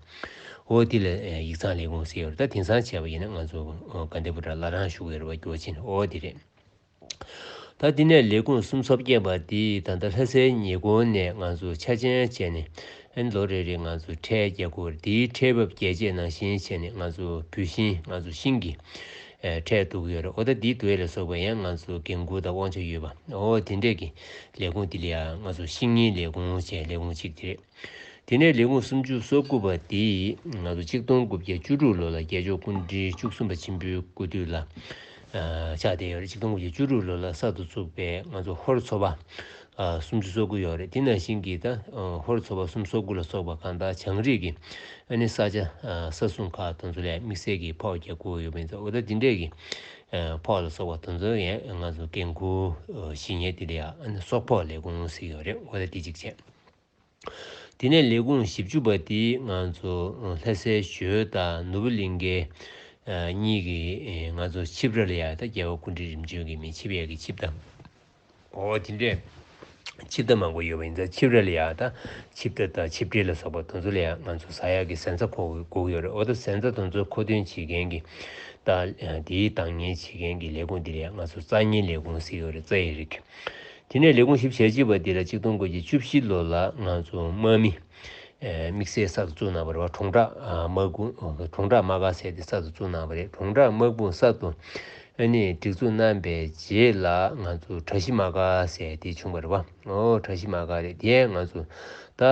འོ་དེ་ལ་ཡིག་ཚང་ལས་ཁུངས་ཟེར་ཡོད་རེད། ད་དེང་སང་བྱས་པ་ཡིན་ན་ང་ཚོ་དགའ་ལྡན་ཕོ་བྲང་བླ་བྲང་བཞུགས་ཡོད་རེད་པ། རྒྱལ་བ་ཆེན་འོ་དེ་རེད། ད་དེ་ནས་ལས་ཁུངས་སུམ་ཅུ་སོ་བརྒྱད་པ་དེ་ད་ལྟ་ལྷ་སའི་ཉེ་འཁོར་ནས་ང་ཚོ་ཆ་ཅན་བྱས་ནས་ཨ་ནི་ལོ་རེ་རེ་ང་ཚོ་ཁྲལ་རྒྱག་དགོས་རེད། དེའི་ཁྲལ་འབབ་རྒྱས་བཅད་ནང་བཞིན་བྱས་ནས་ང་ཚོ་བུད་ཤིང་ང་ཚོ་ཤིང་གི་ཨེ་ཁྲལ་བསྡུ་གི་ཡོད་རེད། འོ་ད་དེའི་བསྡུ་ཡས་ལ་སོགས་པ་ཡང་ང་ཚོ་འགན་འཁུར་དང་དབང་ཆ་ཡོད་པ་འོ་དེ་འདྲས་ཀྱི་ལས་ཁུངས་དེ་ལ་ཡང་ང་ཚོ་ཤིང་ཉེན་ལས་ཁུངས་བྱས་ལས་ཁུངས་གཅིག་དེ་རེད། དེ་ནས་ལས་ཁུངས་སུམ་ཅུ་སོ་དགུ་པ་དེ་ང་ཚོ་ཆིག་སྟོང་དགུ་བརྒྱ་བཅུ་དྲུག་ལོ་ལ་རྒྱལ་མཆོག་སྐུ་ཕྲེང་བཅུ་གསུམ་པ་ཆེན་པོའི་སྐུ་དུས་ལ་ཨ་ཆགས་བསྡད་ཡོད་རེད། ཆིག་སྟོང་དགུ་བརྒྱ་བཅུ་དྲུག་ལོ་ལ་གསར་དུ་བཙུགས་པའི་ང་ཚོ་ཧོར་ཚོ་པ་ཨ་སུམ་ཅུ་སོ་དགུ་ཡོད་རེད། དེ་ནང་བཞིན་གྱི་ད་ཨ་ཧོར་ཚོ་པ་སུམ་ཅུ་སོ་དགུ་ལ་སོགས་པ་གང་ལྟར་བྱང་རིགས་ཀྱི་ཨ་ནི་ས་ཆ་ཨ་ས་སྲུང་ཁག་དེ་ཚོ་ལ་དམིགས་བསལ་གྱི་ཕོགས་རྒྱག་དགོས་ཡོད་པ་ཡིན་ཙང་འོ་ད་དེ་འདྲས་ཀྱི་ཨ་ཕོགས་ལ་སོགས་པ་དེ་ཚོ་ཡང་ང་ཚོ་འགན་འཁུར་ཨ་བཞེས་མཁན་དེ་ལ་ཡང་ཨ་ནི་སོག་ཕོགས་ལས་ཁུངས་ཟེར་ཡོད་རེད། འོ་ད་དེ་གཅིག་བྱས། དེ་ནས་ལས་ཁུངས་བཞི་བཅུ་པ་དེ་ང་ཚོ་ལྷ་སའི་ཞོལ་དང་ནོར་བུ་གླིང་གའི་གཉིས་ཀྱི་ང་ཚོ་ཆིབས་ར་ལ་ཡ་ད་རྒྱལ་བ་སྐུ་ཕྲེང་རིམ་བྱོན་གྱི་མི་ཆིབས་ཡས་ཀྱི་ཆིབས་རྟ་འོ་དེ་འདྲས་ཆིབས་རྟ་མང་པོ་ཡོད་པ་ཡིན་ཙང་ཆིབས་ར་ལ་ཡ་ད་ཆིབས་རྟ་དང་ཆིབས་ཁྲི་ལ་སོགས་པ་དེ་ཚོ་ལ་ཡ་ང་ཚོ་ཟ་ཡག་གི་གཟན་རྩྭ་ཕོག་དགོས་ཀྱི་ཡོད་རེད། འོ་ད་གཟན་རྩྭ་དེ་ཚོ་མཁོ་འདོན་བྱེད་མཁན་གྱི་ད་དེའི་བདག་གཉེར་བྱེད་མཁན་གྱི་ལས་ཁུངས་དེ་ལ་ཡ་ང་ཚོ་རྩྭ་ཉེན་ལས་ཁུངས་ཟེར་ཡོད་རེད། རྩྭ་ཡི་རིགས། དེ་ནས་ལས་ཁུངས་བཞི་བཅུ་ཞེ་གཅིག་པ་འདི་ལ་ཆིག་སྟོང་དགུ་བརྒྱ་བཅུ་བཞི་ལོ་ལ་ང་ཚོ་དམག་མི་ཨེ་དམིགས་བསལ་གསར་དུ་བཙུགས་གནང་བ་རེད་བ། གྲོང་བྲག་ཨ་དམག་དཔུང་གྲོང་བྲག་དམག་སྒར་ཟེར་དེ་གསར་དུ་བཙུགས་གནང་བ་རེད། གྲོང་བྲག་དམག་དཔུང་གསར་དུ་ཨ་ནི་སྒྲིག་འཛུགས་གནང་བའི་རྗེས་ལ་ང་ཚོ་གྲྭ་བཞི་དམག་སྒར་ཟེར་དེ་བྱུང་བ་རེད་བ། ཨོ་གྲྭ་བཞི་དམག་སྒར་རེད། དེ་ང་ཚོ་ད་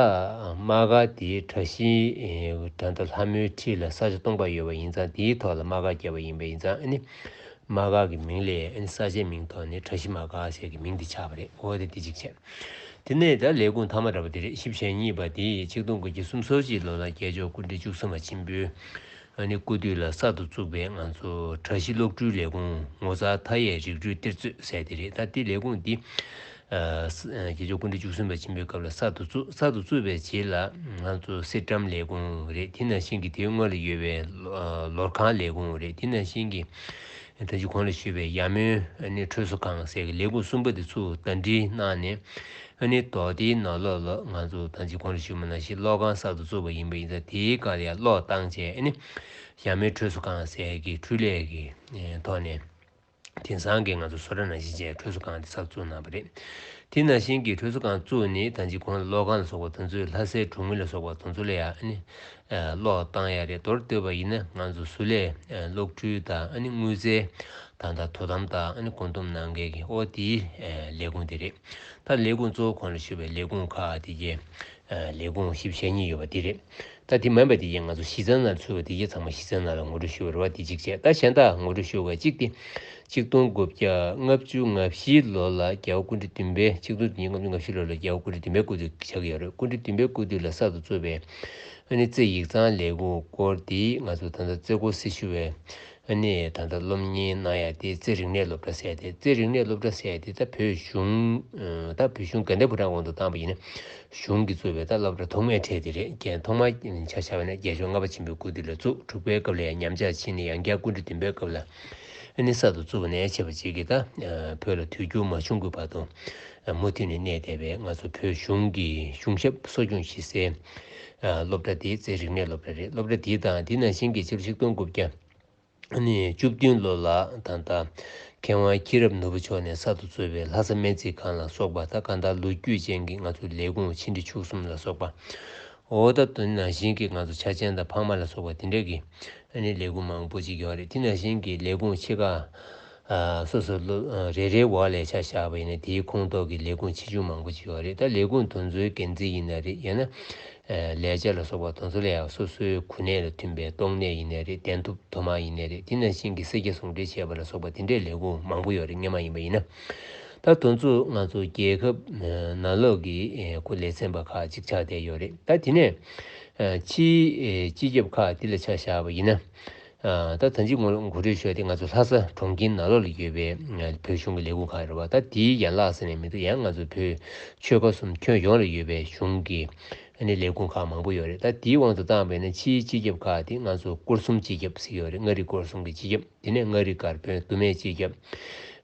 དམག་སྒར་དེ་གྲྭ་བཞི་ཨེ་ད་ལྟ་ལྷ་མོའི་འཁྲིས་ལ་ས་ཆ་སྟོང་པ་ཡོད་པ་ཡིན་ཙང་དེའི་ཐོག་ལ་དམག་སྒར་བརྒྱབ་པ་ཡིན་པ་ཡིན་ཙང་ཨ་ནི། དམག་སྒར་གྱི་མིང་ལས་ཨ་ནི་ས་ཆའི་མིང་ཐོག་ནས་གྲྭ་བཞི་དམག་སྒར་ཟེར་གྱི་མིང་འདི་ཆགས་པ་རེད། འོ་དེ་འདི་གཅིག་བྱས། དེ་ནས་ད་ལས་ཁུངས་མཐའ་མ་འདྲ་པོ་དེ་རེད། བཞི་བཅུ་ཞེ་གཉིས་པ་དེ་ཆིག་སྟོང་དགུ་བརྒྱ་སུམ་ཅུ་སོ་གཅིག་ལོ་ལ་རྒྱལ་མཆོག་སྐུ་ཕྲེང་བཅུ་གསུམ་པ་ཆེན་པོའི་ཨ་ནི་སྐུ་དུས་ལ་གསར་དུ་བཙུགས་པའི་ང་ཚོ་གྲྭ་བཞི་གློག་འཕྲུལ་ལས་ཁུངས་ངོ་མཚར་མཐའ་ཡས་རིག་འཕྲུལ་གཏེར་མཛོད་ཟེར་དེ་རེད། ད་དེ་ལས་ཁུངས་འདི་ཨ་ས་རྒྱལ་མཆོག་སྐུ་ཕྲེང་བཅུ་གསུམ་པ་ཆེན་པོའི་སྐབས་ལ་གསར་དུ་བཙུགས། གསར་དུ་བཙུགས་པའི་རྗེས་ལ་ང་ཚོ་སི་ཊམ་ལས་ཁུངས་རེད། དེ་ནང་བཞིན་གྱི་དེའི་སྔོན་ལ་ཡོད་པའི་ལོ་ཨ་ལོར་ཁང་ལས་ཁུངས་རེད། དེ་ནང་བཞིན་གྱི་ད་ཅི་གོང་ལ་ཞུས་པའི་ཡ་མོན་ཨ་ནི་ཁྲུས་གསོལ་ཁང་ཟེར་གྱི་ལས་ཁུངས་གསུམ་པོ་དེ་ཚུར་ཟླ་སྒྲིལ་གནང་ནས་ཨ་ནི་རྡོ་དེའི་ནང་ལོགས་ལ་ང་ཚོ་ད་ཅི་གོང་ལ་ཞུས་པ་ནང་བཞིན་གློག་ཁང་གསར་དུ་བཙུགས་པ་ཡིན་པ་ཡིན་ཙང་དེའི་སྒང་ལ་ཡང་གློག་བཏང་བྱས་ཨ་ནི་ཡ་མོན་ཁྲུས་གསོལ་ཁང་ཟེར་གྱི་འཕྲུལ་ལས་ཀྱི་ཐོག་ནས་ དེང་སང་གི་ང་ཚོ་བཟོ་གྲྭ་ནང་བཞིན་བྱས་ཁྲུས་གསོལ་ཁང་དེ་གསར་བཙུགས་གནང་བ་རེད། དེ་ནང་བཞིན་གྱི་ཁྲུས་གསོལ་ཁང་བཙུགས་ནས་ད་ཅི་གོང་ལ་གློག་ཁང་ལ་སོགས་པ་དེ་ཚོའི་ལྷ་སའི་གྲོང་མི་ལ་སོགས་པ་དེ་ཚོ་ལ་ཡང་ཨ་ནི་གློག་བཏང་ཡ་རེད། མདོར་བསྡུས་པ་ཡིན་ན་ང་ཚོ་ཟུར་ལས་གློག་འཕྲུལ་དང་ཨ་ནི་དངུལ་རྩའི་ད་ལྟ་དོ་དམ་དང་ཨ་ནི་བཀོད་འདོམས་གནང་མཁན་གྱི་ཨོ་དེའི་ལས་ཁུངས་དེ་རེད། ད་ལས་ཁུངས་གཙོ་བོ་གོང་ལ་ཞུས་པའི་ལས་ཁུངས་ཁག་དེ་གའི་ལས་ཁུངས་བཞི་བཅུ་ཞེ་གཉིས་ཡོད་པ་དེ་རེད། ད་དེ་མིན་པ་དེ་གའི་ང་ཚོ་གཞི་རྩའི་ནང་ཚུད་པ་དེ་གའི་ཚང་མ་གཞི་རྩའི་ནང་ལ་ངོ་སྤྲོད་ཞུ་བ་རེད་བ། དེ་གཅིག་བྱས། ད་གཞན་དག་ངོ་སྤྲོད་ཞུ་བ་གཅིག་དེ་ཆིག་སྟོང་དགུ་བརྒྱ་ལྔ་བཅུ་ང་བཞི་ལོ་ལ་རྒྱལ་བ་སྐུ་ཕྲེང་བདུན་པའི་ཆིག་སྟོང་བདུན་བརྒྱ་ལྔ་བཅུ་ང་བཞི་ལོ་ལ་རྒྱལ་བ་སྐུ་ཕྲེང་བདུན་པའི་སྐུ་དུས་ཆགས་ཀྱི་ཡོད་རེད། སྐུ་ཕྲེང་བདུན་པའི་སྐུ་དུས་ལ་གསར་དུ་བཙུགས་པའི་ཨ་ནི་རྩེ་ཡིག་ཚང་ལས་ཁུངས་སྐོར་དེ་ང་ཚོ་ད་ལྟ་རྩེ་སྐོར་སྲི་ཞུ་བའི་ཨ་ནི་ད་ལྟ་སློབ་གཉེར་གནང་ཡ་དེ་རྩེ་རིག་གནས་སློབ་གྲྭ་ཟེར་ཡ་དེ། རྩེ་རིག་གནས་སློབ་གྲྭ་ཟེར་ཡ་དེ་ད་བོད་གཞུང་ད་བོད་གཞུང་དགའ་ལྡན་ཕོ་བྲང་དབང་དུ་བཏང་བ་ཡིན་ན་གཞུང་གིས་བཙུགས་པའི་ད་སློབ་གྲྭ་ཐོག་མའི་གྲས་དེ་རེད། རྒྱལ་ཐོག་མ་ཆ་བཞག་པ་ན་རྒྱལ་མཆོག་ལྔ་པ་ཆེན་པོའི་སྐུ་དུས་ལ་བཙུགས། འབྲུག་པའི་སྐབས་ལ་ཡང་ཉམས་ཆག་ཕྱིན་ནས་ཡང་བསྐྱར་སྐུ་ཕྲེང་བདུན་པའི་སྐབས་ལ་ཨ་ནི་གསར་དུ་བཙུགས་པ་ནས་བྱས་པ་ཅིག་གིས་ད་བོད་ལ་དུས་འགྱུར་མ་བྱུང་གི་བར་དུ་མུ་མཐུད་ནས་གནས་བསྡད་པའི་ང་ཚོ་བོད་གཞུང་གི་གཞུང་ཞབས་གསོ་སྐྱོང་བྱེད་སའི་སློབ་གྲྭ་དེ་རྩེ་རིག་གནས་སློབ་གྲྭ་རེད། སློབ་གྲྭ་དེ་དང་དེ་ནང་བཞིན་གྱི་ཕྱི་ལོ་ཆིག་སྟོང་དགུ་བརྒྱ་ཨ་ནི་བཅུ་བདུན་ལོ་ལ་ད་ལྟ་མཁས་དབང་མཁྱེན་རབ་ནོར་བུ་མཆོག་ནས་གསར་དུ་བཙུགས་པའི་ལྷ་ས་སྨན་རྩིས་ཁང་ལ་སོགས་པ་ད་གང་ལྟར་ལོ་རྒྱུས་ཅན་གྱི་ང་ཚོ་ལས་ཁུངས་ཆེ་འབྲིང་ཆུང་གསུམ་ལ་སོགས་པ། འོ་ད་དེ་ནང་བཞིན་གྱི་ང་ཚོ་འཆར་ཅན་དང་འཕགས་མ་ལ་སོགས་པ་དེ་འདྲ་གི་ཨ་ནི་ལས་ཁུངས་མང་པོ་ཅིག་ཡོད་རེད། དེ་ནང་བཞིན་གྱི་ལས་ཁུངས་ཆེ་ཁག་ཨ་སོ་སོ་ལོ་ཨ་རེ་རེའི་འོག་ལ་ཆ་བཞག་པ་ཡིན་ན་དེའི་ཁོངས་གཏོགས་ཀྱི་ལས་ཁུངས་ཆེ་ཆུང་མང་པོ་ཅིག་ཡོད་རེད། ད་ལས་ཁུངས་དེ་ཚོའི་འགན་འཛིན་ཡིན་ན་རེད། ཡང་ན་ལས་བྱ་ལ་སོགས་པ་དེ་ཚོ་ལ་ཡང་སོ་སོའི་གོ་གནས་ལ་མཐུན་པའི་གཏོང་གནས་ཡིན་ནའི་རེད། གདན་ཐོབ་དོ་དམ་ཡིན་ནའི་རེད། དེ་ནང་བཞིན་གྱི་སེར་སྐྱ་ཟུང་འབྲེལ་བྱས་པ་ལ་སོགས་པ་དེ་འདྲའི་ལས་ཁུངས་མང་པོ་ཡོད་རེད། སྔོན་མ་ཡིན་པ་ཡིན་ན། ད་དེ་ཚོ་ང་ཚོ་རྒྱལ་ཁབ་ནང་ལོགས་ཀྱི་ཁོ་ལས་ཚན་པ་ཁག་ཅིག་ཆགས་བསྡད་ཡོད་རེད། ད་དེ་ནས་ཕྱིའི་སྤྱི་ཁྱབ་ཁག་དེ་ལ་ཆ་བཞག་པ་ཡིན་ན། ཨ་ད་ད་ཅི་ངོ་ངོ་སྤྲོད་ཞུ་ཡ་དེ་ང་ཚོ་ལྷ་ས་གྲོང་ཁྱེར་ནང་ལོགས་ལ་ཡོད་པའི་ཨ་བོད་གཞུང་གི་ལས་ཁུངས་ཁག་རེད་བ། ད་དེའི་ཡན་ལག་ཟེར་ནས་མི་འདུག་ཡང་ང་ཚོ་བོད་ཆོལ་ཁ་གསུམ་ཁྱོན་ཡོངས་ལ་ཡོད་པའི་གཞུང་གི་ཨ་ནི་ལས་ཁུངས་ཁག་མང་པོ་ཡོད་རེད། ད་དེའི་དབང་དུ་བཏང་བས་ན་ཕྱིའི་སྤྱི་ཁྱབ་ཁག་དེ་ང་ཚོ་སྐོར་གསུམ་སྤྱི་ཁྱབ་ཟེར་གྱི་ཡོད་རེད། མངའ་རིས་སྐོར་གསུམ་གྱི་སྤྱི་ཁྱབ། དེ་ནས་མངའ་རིས་དཀར་དཔོན་དུ་མའི་སྤྱི་ཁྱབ།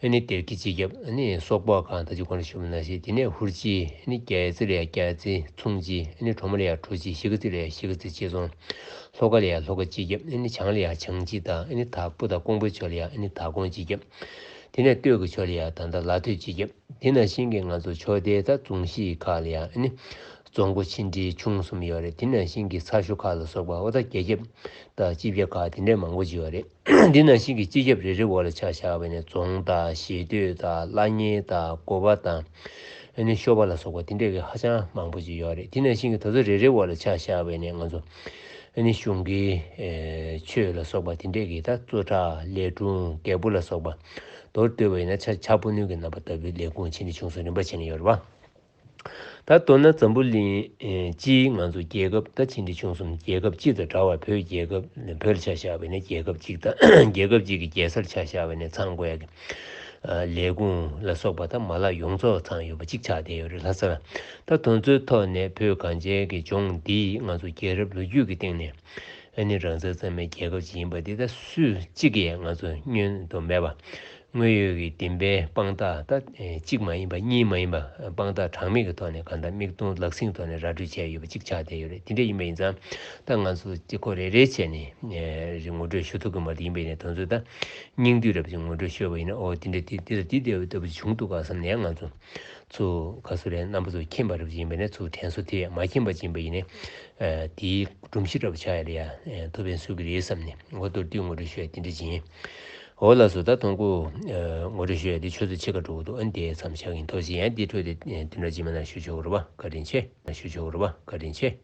ཨ་ནི་སྡེ་དགེ་སྤྱི་ཁྱབ། ཨ་ནི་སོག་པོ་ཁག་ད་ཅི་གོང་ལ་ཞུས་པ་ནང་བཞིན། དེ་ནས་ཧུར་སྤྱི། ཨ་ནི་རྒྱལ་རྩེ་ལ་ཡ་རྒྱལ་རྩེ་ཚོང་སྤྱི། ཨ་ནི་གྲོ་མོ་ལ་ཡ་གྲོ་སྤྱི། གཞིས་ཀ་རྩེ་ལ་ཡ་གཞིས་ཀ་རྩེ་སྤྱི་ཚོང་། ལྷོ་ཁ་ལ་ཡ་ལྷོ་ཁ་སྤྱི་ཁྱབ། ཨ་ནི་བྱང་ལ་ཡ་བྱང་སྤྱི་དང་། ཨ་ནི་དྭགས་པོ་དང་ཀོང་པོའི་ཕྱོགས་ལ་ཡ་ཨ་ནི་དྭགས་ཀོང་སྤྱི་ཁྱབ། དེ་ནས་སྟོད་ཀྱི་ཕྱོགས་ལ་ཡ་ད་ལྟ་ལ་སྟོད་སྤྱི་ཁྱབ། དེ་ནང་བཞིན་གྱི་ང་ཚོ་ཕྱོགས་དེའི་ད་རྫོང་གཞིས་ཁག་ལ་ཡ་ཨ་ནི་རྫོང་སྒོ་ཆེ་འབྲིང་ཆུང་གསུམ་ཡོད་རེད། དེ་ནང་བཞིན་གྱི་ཚ་ཤོག་ཁག་ལ་སོགས་པ་འོ་ད་རྒྱལ་ཁྱབ་དང་སྤྱི་ཁྱབ་ཁག་དེ་འདྲས་མང་པོ་ཅིག་ཡོད་རེད། འདི་ནང་བཞིན་གྱི་སྤྱི་ཁྱབ་རེ་རེའི་འོག་ལ་ཆ་བཞག་པ་ཡིན་ན་རྫོང་དང་བཞེས་སྡོད་དང་བླ་གཉན་དང་འགོ་པ་དང་ཨ་ནི་ཤོ་པ་ལ་སོགས་པ་དེ་འདྲས་ཀྱི་ཧ་ཅང་མང་པོ་ཅིག་ཡོད་རེད། དེ་ནང་བཞིན་གྱི་དེ་ཚོ་རེ་རེའི་འོག་ལ་ཆ་བཞག་པ་ཡིན་ན་ང་ཚོ་ཨ་ནི་གཞུང་གི་ཨེ་ཆོས་ལ་སོགས་པ་དེ་འདྲས་ཀྱི་ད་གཙོ་བྲག་ལས་དྲུང་རྒྱལ་པོ་ལ་སོགས་པ་མདོར་བསྡུས་པ་ཡིན་ན་ཕྱག་ཕྱག་ཕུ་ནུ་གི་རྣམ་པ་ལྟ་བུའི་ལས་ཁུངས་ཆེ་འབྲིང་ཆུང་གསུམ་རིམ་པ་བྱས་ནས་ཡོད་རེད་བ། ད་མདོར་ན་འཛམ་བུ་གླིང་ཨེ་སྤྱིའི་ང་ཚོ་རྒྱལ་ཁབ་ད་ཆེ་འབྲིང་ཆུང་གསུམ་རྒྱལ་ཁབ་སྤྱི་དང་འདྲ་བར་བོད་རྒྱལ་ཁབ་བོད་ལ་ཆ་བཞག་པ་ཡིན་ན་རྒྱལ་ཁབ་གཅིག་དང་རྒྱལ་ཁབ་གཅིག་གི་རྒྱལ་སར་ཆ་བཞག་པ་ཡིན་ན་ཚང་དགོས་ཡ་གི་ཨ་ལས་ཁུངས་ལ་སོགས་པ་ད་མ་ལག་ཡོངས་རྫོགས་ཚང་ཡོད་པ་གཅིག་ཆགས་བསྡད་ཡོད་རེད། ལྷ་ས་ལ་ད་དེ་ཚོའི་ཐོག་ནས་བོད་གངས་ཅན་གྱི་ལྗོངས་འདི་ང་ཚོ་རྒྱལ་རབས་ལོ་རྒྱུས་ཀྱི་སྟེང་ནས་ཨ་ནི་རང་བཙན་གཙང་མའི་རྒྱལ་ཁབ་ཅིག་ཡིན་པ་འདི་ད་སུ་གཅིག་གིས་ང་ཚོ་བསྙོན་དུ་མེད་པ། དངོས་ཡོད་ཀྱི་བདེན་པའི་དཔང་རྟགས་ད་གཅིག་མ་ཡིན་པ་གཉིས་མ་ཡིན་པ་དཔང་རྟགས་གྲངས་མེད་ཀྱི་ཐོག་ནས་གང་ལྟར་མིག་མཐོང་ལག་ཟིན་ཐོག་ནས་ར་སྤྲོད་བྱས་ཡོད་པ་གཅིག་ཆགས་བསྡད་ཡོད་རེད། དེ་འདྲ་ཡིན་པ་ཡིན་ཙང་ད་ང་ཚོ་གཅིག་ཁོ་རེ་རེ་བྱས་ནས་ངོ་སྤྲོད་ཞུ་ཐུབ་ཀྱི་མ་རེད། ཡིན་པ་ཡིན་ན་དེ་ཚོ་ད་སྙིང་བསྡུས་རབ་ཅིག་ངོ་སྤྲོད་ཞུས་པ་ཡིན་ན་ཨོ་དེ་འདྲ་དེ་འདྲ་དེ་འདྲ་ལྟ་བུ་བྱུང་འདུག་ག་བསམ་ནས་ང་ཚོ་ཚོ་ག་ཚོད་རེད། རྣམ་པ་ཚོ་མཁྱེན་པ་རབ་ཅིག་ཡིན་པ་ཡིན་ན་ཚུར་དྲན་གསོ་དེ་མ་མཁྱེན་པ་ཅིག་ཡིན་པ་ཡིན་ན་དེའི་སྒྲོམ་གཞི་འདྲ་པོ་ཆགས་ཡ་ལ་ཡ་ཐུགས་ཕན་གསོས་ཀྱི་རེད་བསམ་ནས་ཨོ་མདོར་བསྡུས་ངོ་སྤྲོད་ཞུ་ཡ་དེ་འདྲ་ཅིག་ཡིན། འོ་ལགས་སོ། ད་དོན་གོ་ངོ་སྤྲོད་ཞུ་ཡ་དེ་ཆུ་ཚོད་ཕྱེད་ཀ་འགྲོ་གི་འདུག་ཨ་ནི་དེ་མཚམས་བཞག་གིན། ཐུགས་རྗེ་ཆེ། ཡང་དེ་འཕྲོས་དེ་དུས་འདྲ་ཇི་མ་ན་ཞུ་ཆོག་གི་རེད་པ། བཀའ་དྲིན་ཆེ། ཞུ་ཆོག་གི་རེད་པ། བཀའ་དྲིན་ཆེ།